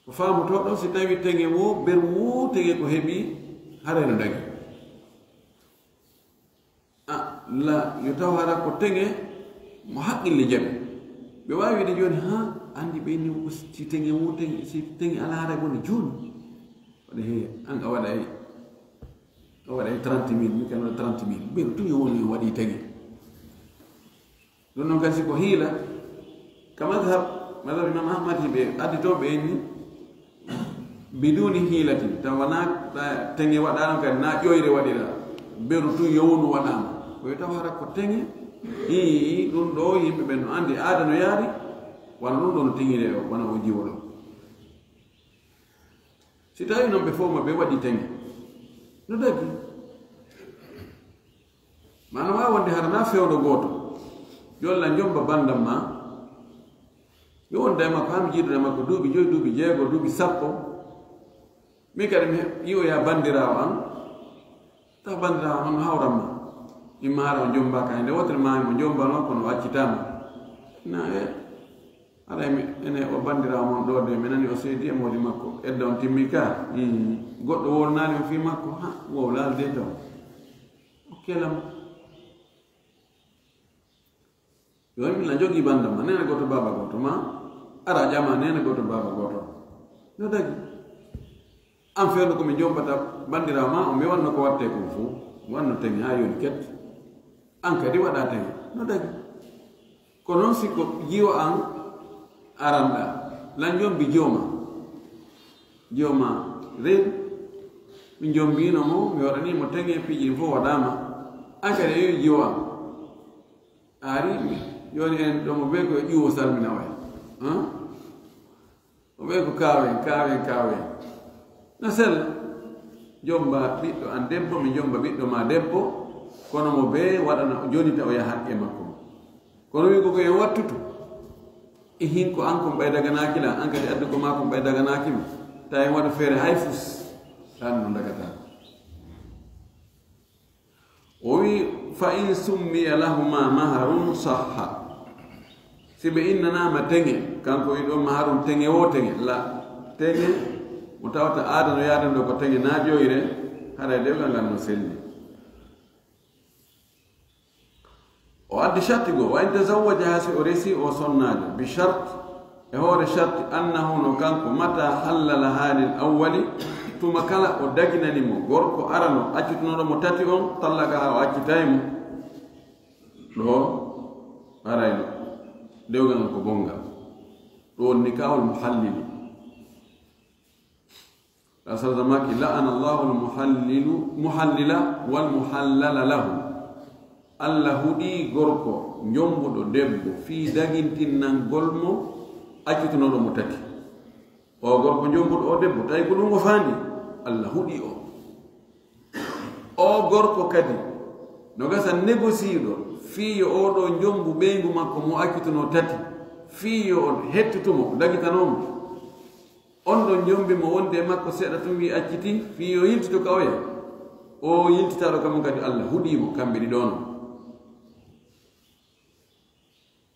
Ko faamotoo ɗoo, si tawii teŋe woo, ber woo teŋe ko heɓi, haray no dagi. A, la, yo taw hara ko teŋe mo haqqille jaɓi. Ɓe waawi wi'ude jooni, haa, anndi ɓe ni ko si teŋe woo, teŋe, si teŋe alaa haray bone jooni. Waɗi he, an a waɗay, a waɗay trente mille, mi kadi mi waɗa trente mille. Ɓe tun yo woni waɗi teŋe. Ɗun non kadi si ko hiila, ka madhab, madhab Imam Ahmad, ɓe addi to ɓe ni, biduni hiilatin, tawa na, na teŋe waɗaano kadi, na ƴoyre waɗira, beru tun yownu waɗaama. Ko yo taw hara ko teŋe, ii, ɗun ɗoo yimɓe ɓen no anndi aada no yaari, wano ɗun ɗoo no teŋire o, wano o jiwo ɗoo. Si tawii non ɓe fow maɓɓe waɗii teŋe, no dagi. Maa no waawi wonde hara naa fewndo gooto. Yo Alla jomba banndam maa. Mi wonda e makko, haa mi jiidoda e makko duuɓi joy, duuɓi jeego, duuɓi sappo. Min kadi mi yi'oya banndiraawo an. Taw banndiraawo an no hawran ma. Imma hara o jombaaka, hande wootere maa mo jombano, kono o accitaama. Na e, haray mi, ene o bandiraawo mon ɗoo de, mi nani o seedi e moodi makko. Edda on timmi ka, ii, goɗɗo wowlanaali on fii makko, ha, wowlaali de taw. O kela mo. Yo min la jogii banndam ma, neene gooto, baaba gooto, ma ara ƴama neene gooto, baaba gooto. No dagi. An fewndo ko mi jombata bandiraawo ma on, mi wanno ko wattee kon fow. Wanno teŋe haa yooni ket. An kadi waɗa teŋe. No dagi. Ko non si ko jiwo an aranɗa, lan jombi jiwo ma. Jiwo ma reedu. Mi jombino mo, mi waɗani mo teŋe, piiji ɗin fow waɗaama. An kadi a yowi jiwo an. A ari, jooni en ɗo mo bee ko e ƴuwo salmina oya. Hã? Mo bee ko kaawen, kaawen, kaawen. No sella. Jomba ɓiɗɗo an debbo, mi jomba ɓiɗɗo ma debbo, kono mo bee waɗana, jonita oya haqqe makko. Kono wi ko ko en wattutu. E hin ko an kon ɓay daganaaki la, an kadi addu ko maa kon ɓay daganaaki ma. Ta en waɗu feere hay fus. Tan no dagataa. O wi, "Fa in summiya lahuma maharun sahha." Si ɓe innanaama teŋe, kanko wi ɗon maharun teŋe woo teŋe, la teŋe mo tawata aada no yaadando ko teŋe naajoyre, haray dewgal ngal no selli. O addi sharti goo, "Wa in tazawwajaha", si o resi o sonnaajo, "bi shart", e hoore sharti, "annahu", no kanko, "mata hallalaha lil awwali", tuma kala o daginani mo gorko arano accutunooɗo mo tati on, "tallaqaha", o accitay mo. Ɗoo, arayno, dewgal ngal ko bonngal. Ɗoo woni nikahul muhallili. Rasul sallallahu alaihi wasallam ki, "La'ana Allahu al-muhallilu, muhallila wal muhallala lahu." Allah huɗii gorko njombuɗo debbo fii dagintinnangol mo accutunooɗo mo tati. O gorko njombuɗo o debbo, tawi ko ɗum o faandi, Allah huɗii o. O gorko kadi, no gasa négocier ɗo, fii yo oo ɗoo njombu ɓeyngu makko mo accutunoo tati, fii yo hettutu mo, dagitanoo mo. On ɗon jombi mo wonde e makko seeɗa tun, wi'i accitii, fii yo yiltito ka oya. O yiltitaaɗo ka mun kadi, Allah huɗii mo, kamɓe ɗiɗo non.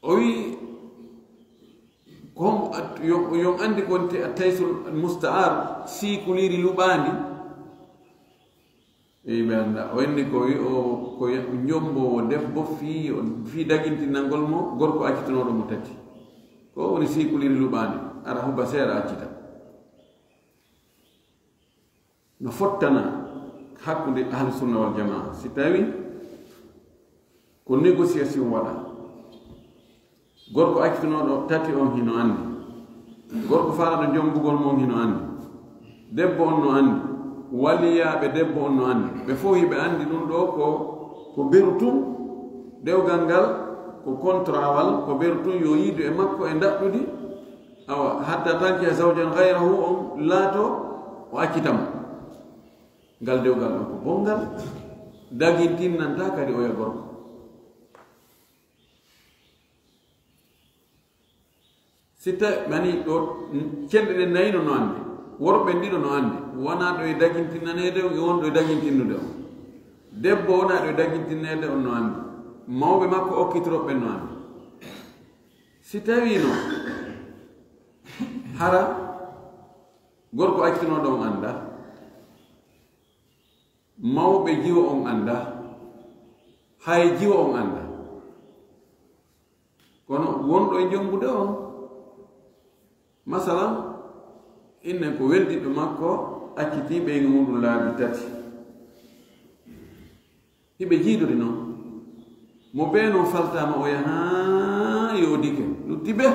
O wi'i, ko hombo at-, yo, yo on anndi ko wonte at-taysul musta'ar, siikuliiri luɓaandi. Eyi, ɓe annda. O inni ko wi-, o, ko ya-, njomboowo debbo fii, fii dagintinangol mo gorko accitunooɗo mo tati. Ko woni siikuliiri luɓaandi, ara huba seeɗa accita. No fottana hakkunde ahlu sunna wal jamaa. Si tawi ko négociation waɗa, gorko accutunooɗo tati on hino anndi, gorko faalaaɗo jombugol mo on hino anndi, debbo on no anndi, waliyaaɓe debbo on no anndi, ɓe fow hiɓe anndi ɗum ɗoo ko, ko beru tun, dewgal ngal ko kontrawal, ko beru tun yo yiidu e makko e ndaɗɗudi, awa, hatta tankiha zawjan ghayrahu, on laato o accita mo. Ngal dewgal ɗon ko bonngal, dagintinnantaa kadi oya gorko. Si ta-, mani ɗo, cenɗe ɗen nayi no, no anndi, worɓe ɗiɗo no anndi, wonaa ɗo e dagintinnaneede on, e won ɗo e dagintinnude on. Debbo wonaa ɗo e dagintinneede on no anndi, mawɓe makko okkitorooɓe ɓen no anndi. Si tawii no, hara gorko accutunooɗo on anndaa, mawɓe jiwo on anndaa, hay jiwo on anndaa. Kono wonɗo e jombude on, masalan, innen ko weldiiɓe makko accitii ɓeyngu muuɗum laabi tati. Hiɓe jiidori non. Mo bee non faltaama, o yaha haa yoodike, lutti bee.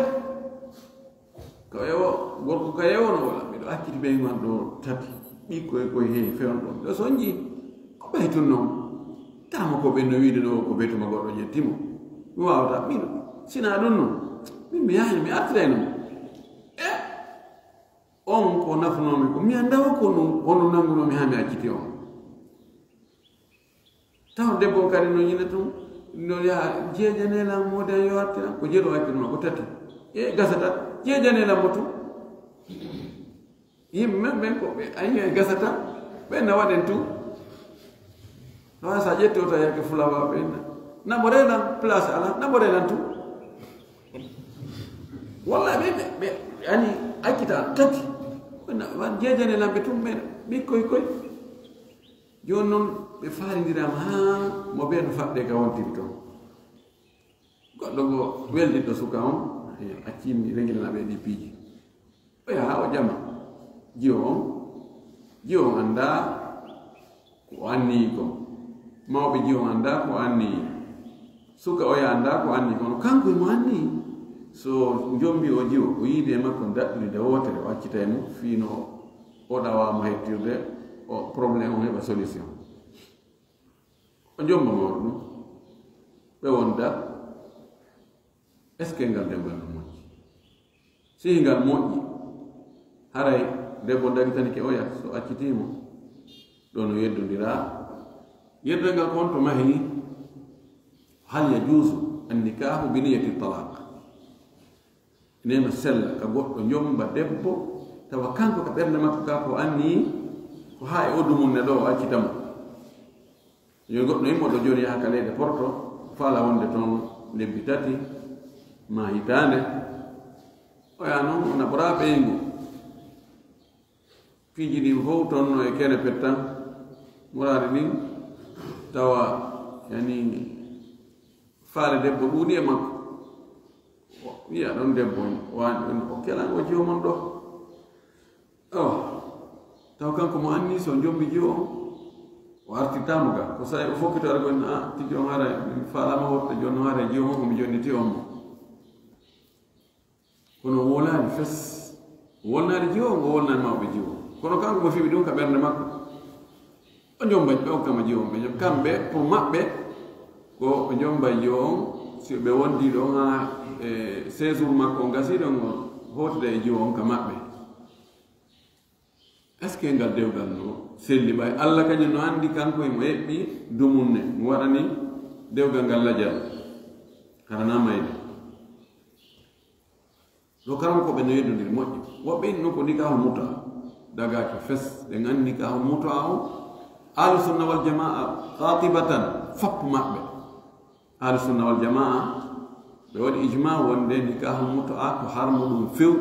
Ka o yewo, gorko ka yewono wala, "Miɗo acciti ɓeyngu an ɗoo tati, ɓikkoy koy he fewndo ɗoo, miɗo sonji." Ko ɓay tun non? Tama ko ɓen no wiide ɗoo ko betuma goɗɗo ƴetti mo. Mi waawataa, miɗo, sinaa ɗun non, min mi yahay, mi artiray non. E on ko nafunoomi ko, mi anndaa ko no, hono nanngunoomi haa mi acciti on. Taw debbo on kadi no yina tun, no yaha, "Jeejanee lan, moodi an yo artiran." Ko jeeɗo accituma, ko tati. E gasata, "Jeejanee lan mo tun." Yimɓe men ɓen ko ɓe, ayi, e gasata, ɓen na waɗen tun. Ɗo sa ƴetti o tawi yake fulawa ɓe na. Namo renan place ala, namo renan tu. Wallahi ɓe, ɓe, ɓe, ani accita tati. Na, wan jejane lamɓe tun ɓe, ɓikkoy koy. Jooni non ɓe faalindiraama haa mo ɓe no faɗɗe ka wontiri ton. Goɗɗo go weldiɗɗo suka on, eh, accimi rengilana ɓe ɗi piiji. O yaha o ƴama jiwo on. Jiwo on anndaa ko o anniyi kon. Mawɓe jiwo on anndaa ko o anniyi. Suka oya anndaa ko anniyi kono kanko e mo anniyi. So njombi o jiwo, o yiidi e makko daɗɗudi nde wootere, o accita e mo fii no o ɗawaama hettirde o problème on heɓa solution. O jomba mawɗo ɗum. Ɓe wonda, est-ce que ngal dewgal no moƴƴi? Si ngal moƴƴi, haray debbo dagitanike oya, so accitiimo, ɗo no yeddondiraa. Yeddal ngal ko on to mahi, hal yajuuzu an-nikaahu bi niyyati talaq? Ene no sella ka goɗɗo jomba debbo, tawa kanko ka ɓernde makko ka ko anni, ko haa e odu mum ne ɗo o accita mo. Yo goɗɗo immoɗo jooni yaha ka leyɗe Porto, faala wonde toon lebbi tati, maa hitaande. Oya noon, o naɓoraa ɓeyngu. Piiji ɗin fof toon no e kene pettan, muraadi ɗin, tawa, yani, faale debbo ɗuuɗi e makko. O wiya ɗon debbo, waani ɗon, o kelan o jiwo mon ɗo. Awa, taw kanko mo anni so jombi jiwo on, o artirtaa mo ga. Ko sa'i o fokkito ari gon, "Ah, tigi on hara, mi faalaama hoɗde jooni, hara jiwo mon ko mi jonniti on mo." Kono o wolaani fes. O wolnaali jiwo on, o wolnaani mawɓe jiwo. Kono kanko mo fiɓi ɗum ka ɓernde makko. O jomba ɓe on kama jiwo on, ɓe jom-, kamɓe, pour maɓɓe, ko o jomba jiwo on, si ɓe wondi ɗon haa, e, séjour makko on gasii ɗon, o hootida e jiwo on ka maɓɓe. Est-ce que ngal dewgal no selli ɓay? Alla kañum no anndi kanko e mo eɓɓi dumunne, mo waɗani dewgal ngal lajal. Hara na mayde. Ɗo karam ko ɓe no yeddondiri moƴƴi. Woɓɓe ino ko nikahul muta. Dagaaki fes, ɓe nganndi nikahul muta on. Ahlu sunna wal jamaa, qatibatan, fop maɓɓe. Ahlu sunna wal jamaa, ɓe waɗi ijma wonde nikahul mutu'a ko harmu ɗum few,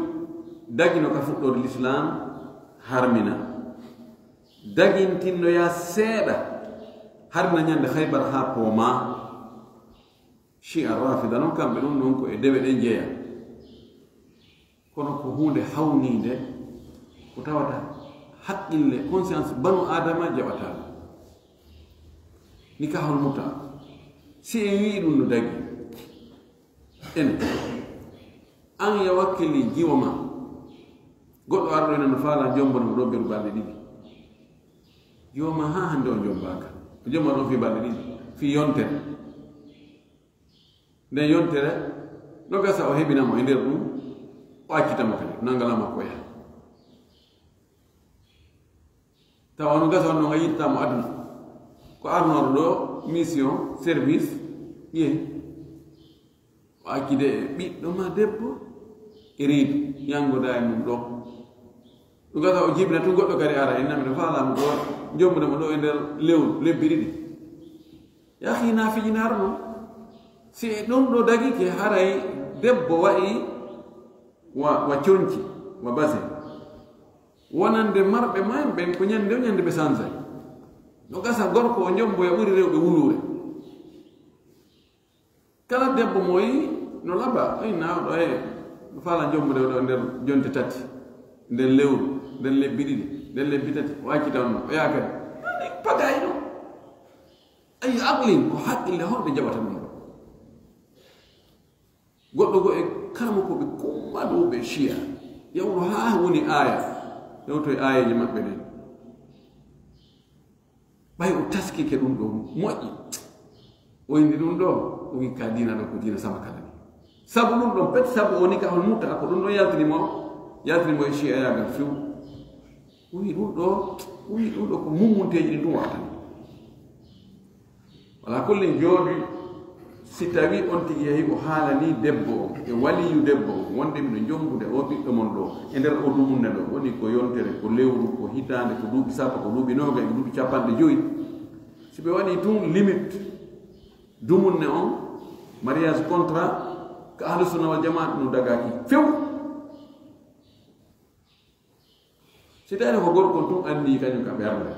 dagino ka fuɗɗoode lislaam harmina. Dagintinnoya seeɗa, harmina ñande Khaybar haa poomaa. Shi'a Rafida non, kamɓe ɗum ɗon ko e dewe ɗen jeya. Kono ko huunde hawniinde, ko tawata haqqille, conscience banu Aadama jaɓataa ɗum. Nikahul muta, si en wi'i ɗum no dagi, en, an ya wakkili jiwo ma, goɗɗo arɗo ene no faala jombana mo ɗo beru balɗe ɗiɗi. Jiwo ma haa hannde o jombaaka. O jomba ɗon fii balɗe ɗiɗi, fii yontere. Nden yontere, no gasa o heɓina mo e nder ɗum, o accita mo kadi, nangala makko yaha. Tawa no gasa on non a yiɗata mo aduna. Ko arnooɗo ɗo, mission, service, ƴee. O accide e ɓiɗɗo ma debbo, e reedu, yangoda e mum ɗo. Ɗum gasa o jibina tun goɗɗo kadi ara, en nami no faala mo ɗo, jombude mo ɗo e nder lewru, lebbi ɗiɗi. Yahi na fijinaaro non. Si e ɗum ɗo dagike, haray debbo wa'i wa, wa conci, wa base. Wonande marɓe mumen ɓen ko ñande o ñande ɓe sansay. No gasa gorko o jomboya ɓuri rewɓe wuluure. Kala debbo mo yi no laba, ay na ɗo e, no faala jombude ɗo nder jonte tati, nder lewru, nder lebbi ɗiɗi, nder lebbi tati, o accita on, o yaha kadi. Ɗum ni pagay ɗum. Ay aqlin, ko haqqille honɓe jaɓata ɗum ɗo? Goɗɗo go e kala mo ko ɓe kummaɗo ɓe shiya. Yawno haa woni aaya. Yawto e aayeeje maɓɓe ɗen. Ɓay o taskike ɗum ɗo moƴƴi. O indi ɗum ɗo, o wi ka diina ɗo ko diina sama kala ni. Sabu ɗum ɗon pet, sabu o nikahul muta, ko ɗum ɗon yaltini mo, yaltini mo e shi'ayaagal few. O wi ɗum ɗo, o wi ɗum ɗo ko mummunteeji ɗin ɗum waɗata ni. Wala kullin jooɗi, si tawi on tigi yahi o haalani debbo on, e waliyu debbo on, wonde miɗo jombude o ɓiɗɗo mon ɗo, e nder o dumunne ɗo, woni ko yontere, ko lewru, ko hitaande, ko duuɓi sappo, ko duuɓi noogay, ko duuɓi capanɗe jowi. Si ɓe waɗii tun limite dumunne on, mariage contrat, ka Ahlu Sunna wal Jamaa no dagaaki few. Si tawii ko gorko on tun anndi kañun ka ɓernde,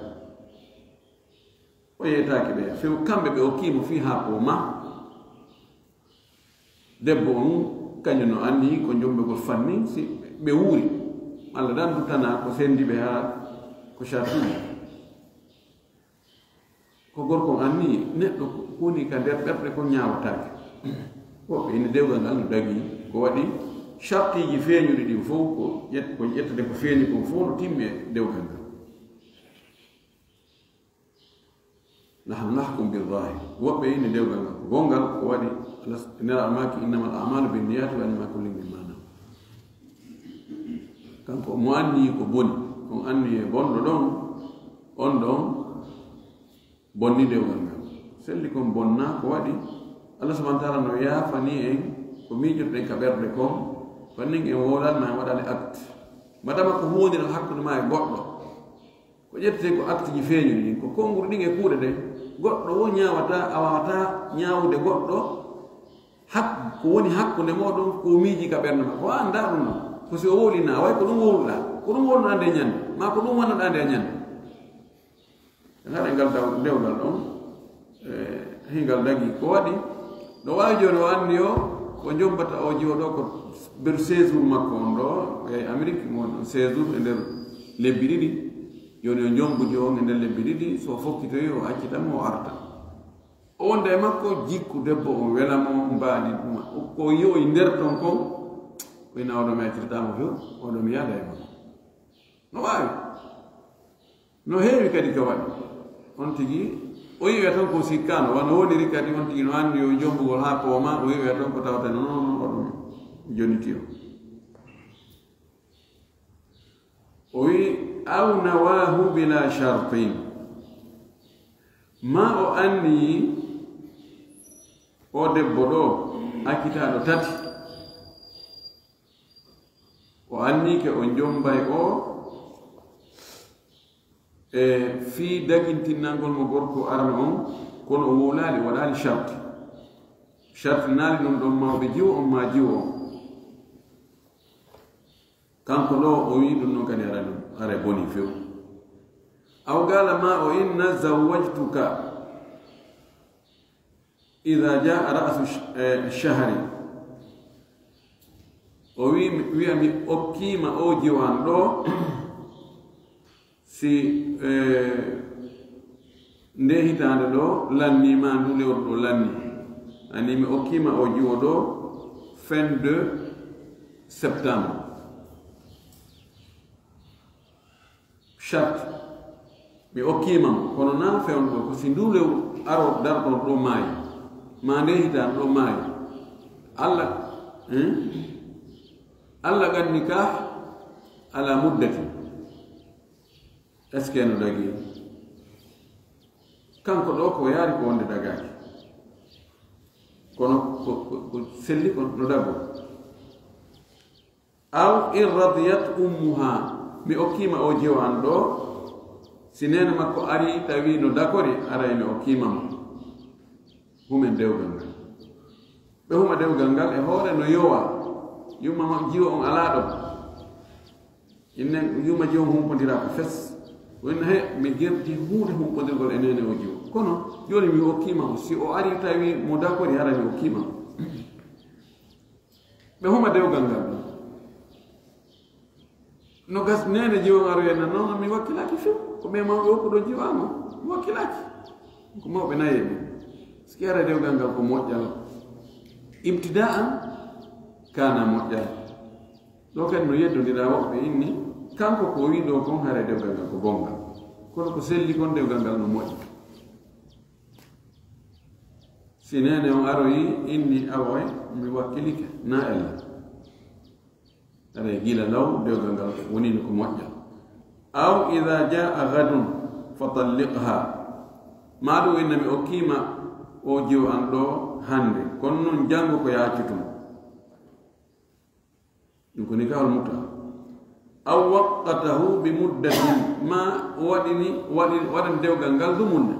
o yeetaaki ɓe few, kamɓe ɓe okkii mo fii haa ko ma. Debbo on, kañun no anndi ko jombegol fanni, si ɓe wuuri, Alla dan du tana ko sendi ɓe haa ko shartuuji. Ko gorko on anndi, neɗɗo ko woni ka nder ɓerɗe kon ñaawataake. Woɓɓe ina dewgal ngal no dagii, ko waɗi shartiiji feeñuɗi ɗin fow, ko ƴet-, ko ƴettete ko feeñi kon fow no timmi e dewgal ngal. Nahnu nahkum bi zahir. Woɓɓe ina dewgal ngal ko gonngal, ko waɗi Alas-, Nelaaɗo maaki, "Innamal a'malu binniyati wa innama likulli imri'in ma nawa." Kanko mo anndi ko boni, on anndi e bonɗo ɗon, on ɗon bonni dewgal ngal. Selli kon bonna, ko waɗi Allah subhanahu wa ta'ala no yaafani en ko miijotoɗen ka ɓerɗe kon, fannin en wowlaali ma en waɗaali acte. Madama ko huwondiral hakkunde ma e goɗɗo. Ko ƴettete ko acte ji feeñuɗi ɗin, ko konguɗi ɗin e kuuɗe ɗen. Goɗɗo wo ñaawata, a waawataa ñaawude goɗɗo, hak-, ko woni hakkunde mooɗon, ko miiji ka ɓernde ma. Ko a anndaa ɗum non. Ko si o wowlii na, way ko ɗum wowluɗaa, ko ɗum wowluɗaa nde ñande, maa ko ɗum wannuɗaa nde ñande. Haɗa ngal daw-, dewgal ɗon, e, hingal dagii. Ko waɗi, no waawi jooni o anndi o, ko jombata o jiwo ɗo, ko nder séjour makko on ɗo, e Amérique, mo woni ɗon séjour e nder lebbi ɗiɗi. Jooni o jombu jiwo on e nder lebbi ɗiɗi, so o fokkitoyi, o accita mo, o arta. O wonda e makko, jikku debbo on wela mo, mbaadi ɗum. Ko yi'oyi nder ton kon, o ina oɗo mi accitata mo few, oɗo mi yaada e makko. No waawi. No heewi kadi ka waɗi. On tigi, o yi'oya ton ko sikkaano, wano woniri kadi on tigi no anndi yo jombugol haa pooma, o yi'oya ton ko tawata no, no, no, oɗo mi jonniti o. O wi'i, "Aw nawaahu bila shartin." Ma o anniyi o debbo ɗo, accitaaɗo tati. O annike o jombay o, e fii dagintinnangol mo gorko arano on, kono o wowlaali, o waɗaali sharti. Shartinaali ɗum ɗon mawɓe jiwo on maa jiwo on. Kanko ɗo o wi'i ɗum non kadi haray ɗum, haray boni few. Aw qala ma o inna zawwajtuka idha jaa ra'su sh-, eh, shahri. O wi'i, wi'a mi okkiima o jiwan ɗo, si, eh, nde hitaande ɗo lanni, ma ndu lewru ɗo lanni, ani mi okkiima o jiwo ɗo fin de septembre. Charte, mi okkiima mo, kono na fewndo ɗo, ko si ndu lewru aro darɗon ɗo maayi, ma nde hitaande ɗo maayi. Allah, hein? Allah qad nikah ala muddati. Est-ce que no dagii? Kanko ɗo ko yaari ko wonde dagaaki. Kono ko, ko, ko selli ko no dagoo. Aw in radiyat ummuha, mi okkiima o jiwo an ɗo, si neene makko ari tawi no dakori, aray mi okkiima mo. Humen dewgal ngal. Ɓe huma dewgal ngal e hoore no yowa, yumma ma-, jiwo on alaa ɗon. Inne yumma jiwo on humpondiraa ko fes. O inna he, mi gerti huunde humpondirgol e neene o jiwo. Kono, jooni mi okkiima mo, si o ari tawi mo dakori, hara mi okkiima mo. Ɓe huma dewgal ngal ɗon. No gas neene jiwo on aroyay nan non, mi wakkilaaki few. Ko ɓe mawɓe woppuɗo jiwo an on, mi wakkilaaki. Ko mawɓe nayi e ɓe. Siki ara dewgal ngal ko moƴƴal. Ibtida'an kana moƴƴal. Ɗo kadi no yeddondiraa woɓɓe inni, kanko ko o wi'i ɗo kon hara dewgal ngal ko bongal. Kono ko selli kon dewgal ngal no moƴƴi. Si neene on aroyi inni awoy, mi wakkilike, na ella. Aray gila law dewgal ngal woni no ko moƴƴa. Aw idha jaa ghadun fa talliqha. Maa ɗum inna mi okkiima o jiwo an ɗo hannde, kono non janngo ko yaacutum. Ɗum ko nikahul muta. Aw waqqatahu bi muddatin, ma o waɗini, waɗi, waɗan dewgal ngal dumunna.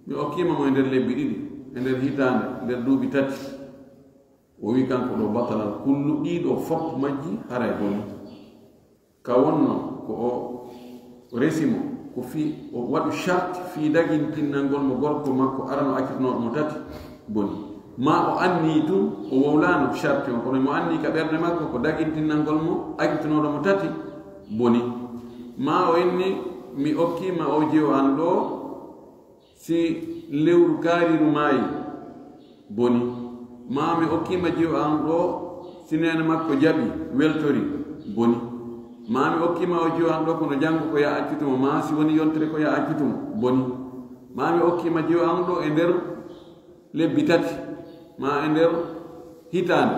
Mi okkiima mo e nder lebbi ɗiɗi, e nder hitaande, nder duuɓi tati. O wi'i kanko ɗoo, batalal kullu, ɗii ɗoo fof majji haray boni. Ka wonnoo ko o resi mo, ko fii o waɗu sharti fii dagintinnangol mo gorko makko arano accutunooɗo mo tati, boni. Maa o annii tun, o wowlaano sharti on, kono mo annii ka ɓernde makko ko dagintinnangol mo accutunooɗo mo tati, boni. Maa o inni, mi okkiima oo jiwo an ɗoo, si lewru kaariiru maayi, boni. Maa mi okkiima jiwo an ɗoo, si neene makko jaɓi, weltori, boni. Maa mi okkiima oo jiwo an ɗoo, kono janngo ko yo a accutu mo, maa si woni yontere ko yo a accutu mo, boni. Maa mi okkiima jiwo an ɗoo e nder lebbi tati, maa e nder hitaande.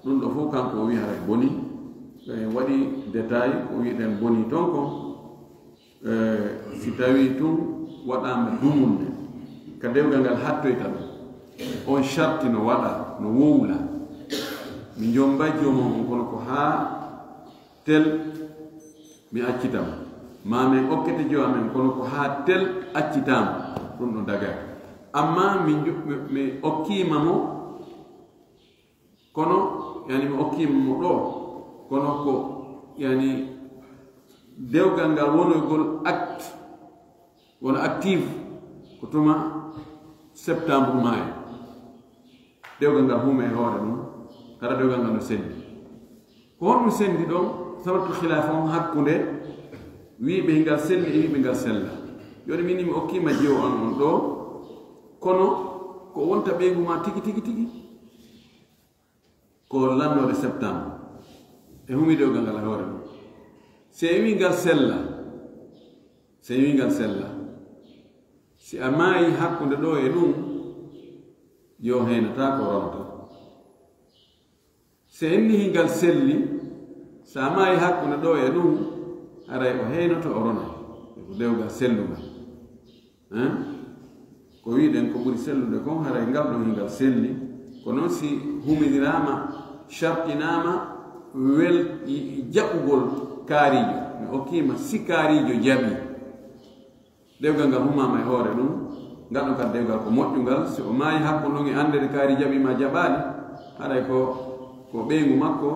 Ɗun ɗoo fof kanko o wi'i haray boni. En waɗi détail ko wi'eten boni ton kon. Eh, si tawii tun waɗaama dumunde, ka dewgal ngal hattoyta ɗun, on sharti no waɗaa, no wowlaa, mi jommbay joomam on, kono ko haa tel mi accita mo, maa men okkete jiwo amen, kono ko haa tel accitaa mo, ɗun ɗon dagaaki. Ammaa mi njo-, mi, mi okkiima mo, kono, yani, mi okkiima mo ɗoo, kono ko, yani, dewgal ngal wonoygol act, wona active, ko tuma septembre maayi. Dewgal ngal huma e hoore mum, hara dewgal ngal no sendi. Ko honɗum sendi ɗon? Sababtu khilaf on hakkunde wi'iiɓe ngal selli e wi'iiɓe ngal sella. Jooni min mi okkiima jiwo an on ɗoo, kono ko wonta ɓeyngu maa tigi, tigi, tigi. Ko lannoore septembre. E humi dewgal ngal e hoore mum. Si en wi'i ngal sella, si en wi'i ngal sella, si a maayi hakkunde ɗoo e ɗun, yo heynataa ko ronta. Si en wi'i ngal selli, si a maayi hakkunde ɗoo e ɗun, haray o heynoto o rona. Ko dewgal sellungal. Hein? Ko wi'uɗen ko ɓuri sellude kon, haray ngal ɗon hingal selli. Ko non si huminiraama, shartinaama, wel-, i-, i-, jaɓugol kaariijo. Mi okkiima si kaariijo jaɓi. Dewgal ngal humaama e hoore ɗun, ngal ɗon kadi dewgal ko moƴƴungal. Si o maayi hakkunde ɗon e annde nde kaari jaɓiima jaɓaali, haray ko, ko ɓeyngu makko,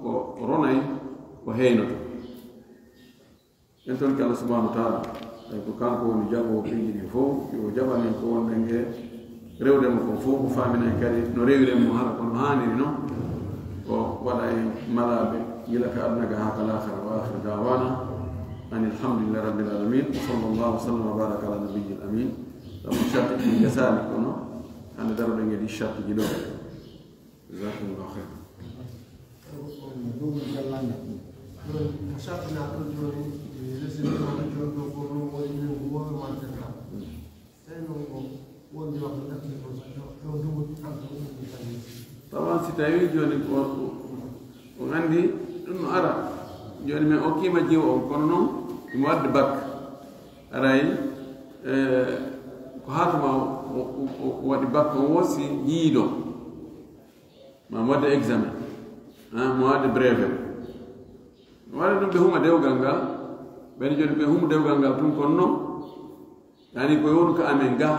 o ronay, o heynoto. En torike Allah subhanahu wa ta'ala, tawi ko kanko woni jaɓoowo piiji ɗin fow, yo o jaɓan en ko wonɗen e rewde mo kon fow, o faamina en kadi no rewiren mo hara ko no haaniri non, o waɗa en malaaɓe gila ka aduna ga haa ka laakhira. Wa akhiru da'wana anil hamdulillahi rabbil alamin. Wa sallallahu wa sallam wa baraka ala nabiyyil amin. Ɗum sharti ɗin gasaali kono hannde daroɗen e ɗi shartiji ɗo. Jazakumullahu khairan. Ɗum jallanga. Ɗum ko sartinaa ɗum jooni, e lesdi ndi wonata jooni ɗo fof noon woni minen ko woowe ma tenta. Tawi noon ko wondi waktu ɗaɓɓi ko ɗo, ɗo duɓi hanko ɗum ɗi kadi. Tawan si tawii jooni ko, on anndi ɗum no ara. Jooni min okkiima jiwo on, kono noon imo waɗde bak. Aray, eh, ko haa tuma o, o, o, o waɗi bak on wo si yiido. Ma mo waɗde examen, ah, mo waɗde brevet. Waɗa ɗum ɓe huma dewgal ngal, ɓen jooni ɓe humu dewgal ngal tun kon non. Yani ko yownu ka amen ga,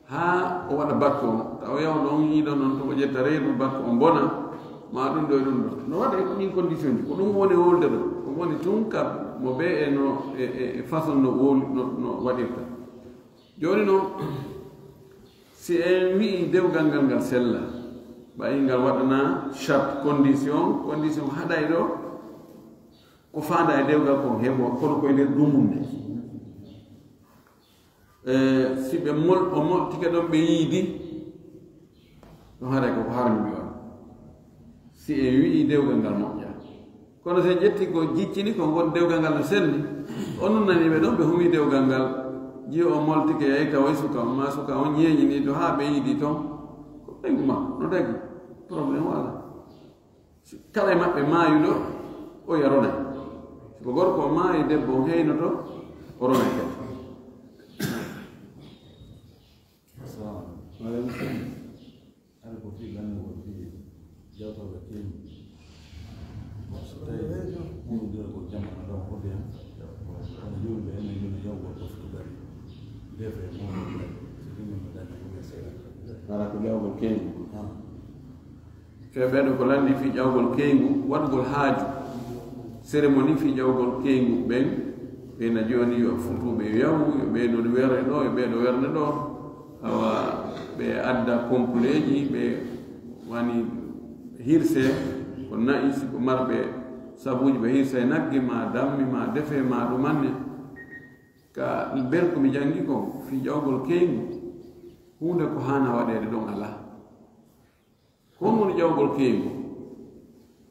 haa o waɗa bakko on. Tawa yaw ɗon yiiɗo non to o ƴetta reedu bakko on bona, ma ɗum ɗo e ɗum ɗo. No waɗa e ɗin condition ji, ko ɗum woni wolde ɗo. Ko woni tun ka mo ɓe e no, e, e, e façon no wol-, no, no waɗirta. Jooni non, si en wi'i dewgal ngal ngal sella, ɓay ngal waɗana charte, condition, condition haɗay ɗo, ko faanda e dewgal kon heɓo, kono koye nder ɗum ɗum nde. E, si ɓe mol-, o moltike ɗon ɓe yiidi, ɗum haray ko ko harmi on. Si en wi'i dewgal ngal moƴƴa. Kono si en ƴetti ko jiccini ko ngon dewgal ngal no selli, on nun nani ɓe ɗon ɓe humi dewgal ngal, jiyo o moltike yahi ka way suka on, maa suka on ñeeñini to haa ɓe yiidi ton, ko ɓeyngu makko, no dagi, problème wala. Si kala e maɓɓe maayuɗo, o yaronay. Si ko gorko o maayi, debbo on heynoto, o ronay kadi. Assalamu aleykum. Hari ko fii lanndugol fii jawtooɓe keewɗi. So tawii humondirgol jamma no ɗon hoɗi hen, kono juulɓe enen jooni jawgol ɗoftu gari, defe e mawɗo gari. Hara ko ƴawgol keyngu. E ɓeeɗo ko lanndi fii ƴawgol keyngu, waɗugol haaju, cérémonie fii ƴawgol keyngu ɓen, ɓe na jooni yo futuuɓe yawu, yo ɓeeɗo werne ɗoo, yo ɓeeɗo werne ɗoo, awa ɓe adda kompuleeji, ɓe wani hirse, ko na'i, si ko marɓe sabuuji ɓe hirsa e nagge, maa dammi, maa defe, maa ɗumanne. Ka nder ko mi janngi kon, fii ƴawgol keyngu, huunde ko haana waɗeede ɗon alaa. Ko honɗun woni ƴawgol keyngu?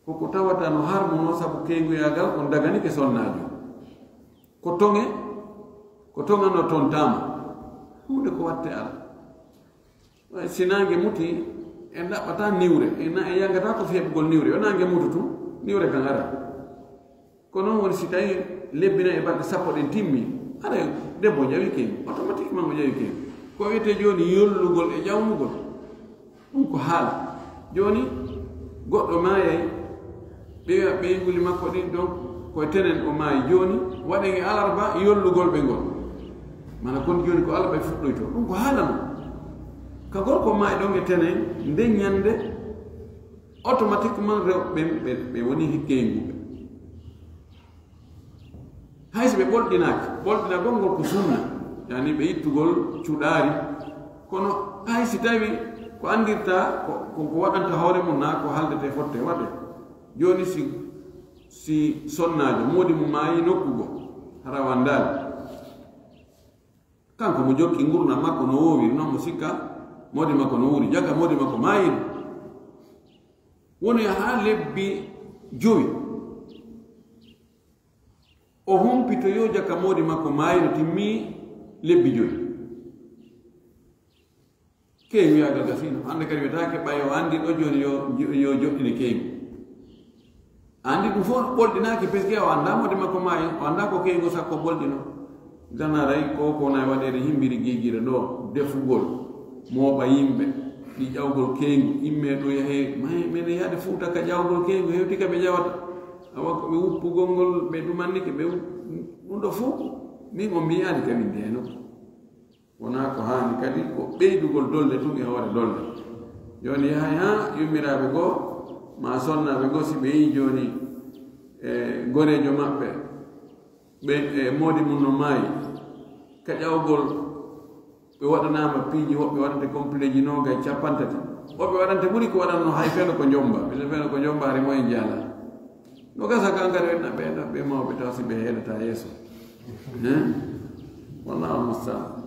Ko ko tawata no harmunoo sabu keynguyaagal on daganike sonnaajo. Ko toŋe, ko toŋa no tontaama. Huunde ko watte alaa. Si naange muti, en ɗaɓɓataa niwre, en na-, en yangataa ko fii heɓugol niwre. Yo naange mutu tun, niwre kan araa. Ko non woni si tawii lebbi nayi e balɗe sappo ɗen timmii, haray debbo on ƴawi keyngu, automatiquement o ƴawi keyngu. Ko wi'etee jooni yollugol e ƴawnugol, ɗun ko haala. Jooni, goɗɗo maayay, ɓe wi'a ɓeynguuli makko ɗin, donc, ko e tenen o maayi. Jooni, waɗen e alarba yollugol ɓe ngol. Mana kon jooni ko alarba e fuɗɗoytoo. Ɗun ko haala non. Ka gorko maayi ɗon e tenen, nden ɲande, automatiquement rewɓe ɓen ɓe, ɓe woni keynguɓe. Hay si ɓe ɓolɗinaaki, ɓolɗinagol ngol ko sunna, yani ɓe ittugol cuɗaari. Kono hay si tawi ko anndirtaa ko, ko, ko waɗanta hoore mun naa ko haaldetee fottee waɗee. Jooni si, si sonnaajo, moodi mun maayi nokku goo, hara o anndaali. Kanko mo jokki ngurndan makko no woowiri non, mo sikka moodi makko no wuuri, jaka moodi makko maayiri. Wonoya haa lebbi jowi. O humpitoyoo jaka moodi makko maayi no timmii lebbi jowi. Keyngu yaagal gasiino. Hannde kadi wiyetaake ɓay o anndi ɗoo jooni yo, yo joɗɗine keyngu. Anndi ɗun fow ɓolɗinaaki, parce que o anndaa moodi makko maayi, o anndaa ko keyngu sakko ɓolɗinoo. Danaray ko ko wona e waɗeede himbiri giigire ɗoo, defugol, mooɓa yimɓe, ɗi ƴawgol keyngu, immee ɗoo yahee, may, menen yaade Fuuta ka ƴawgol keyngu, hewti ka ɓe ƴawata. Awa ko ɓe wuppugol ngol, ɓe ɗumannike, ɓe wu-, ɗun ɗoo fow, min on mi yi'aali ka min ndeeno. Wonaa ko haani kadi ko ɓeydugol dolde tun e hoore dolde. Jooni yahay haa yummiraaɓe goo, maa sonnaaɓe goo, si ɓe yi'ii jooni, e, goreejo maɓɓe, ɓe, e, moodi mun no maayi, ka ƴawgol ɓe waɗanaama piiji, woɓɓe waɗante kompileeji noogay, cappanɗe tati, woɓɓe waɗante ɓuri ko waɗannoo hay feno ko Jommba. Minen feno ko Jommba, hari mo en jaalaa. No gasa kan kadi, ɓe, ɓe, ɓe mawɓe tawa si ɓe heedataa yeeso. Eh? Wallaahu musta'an.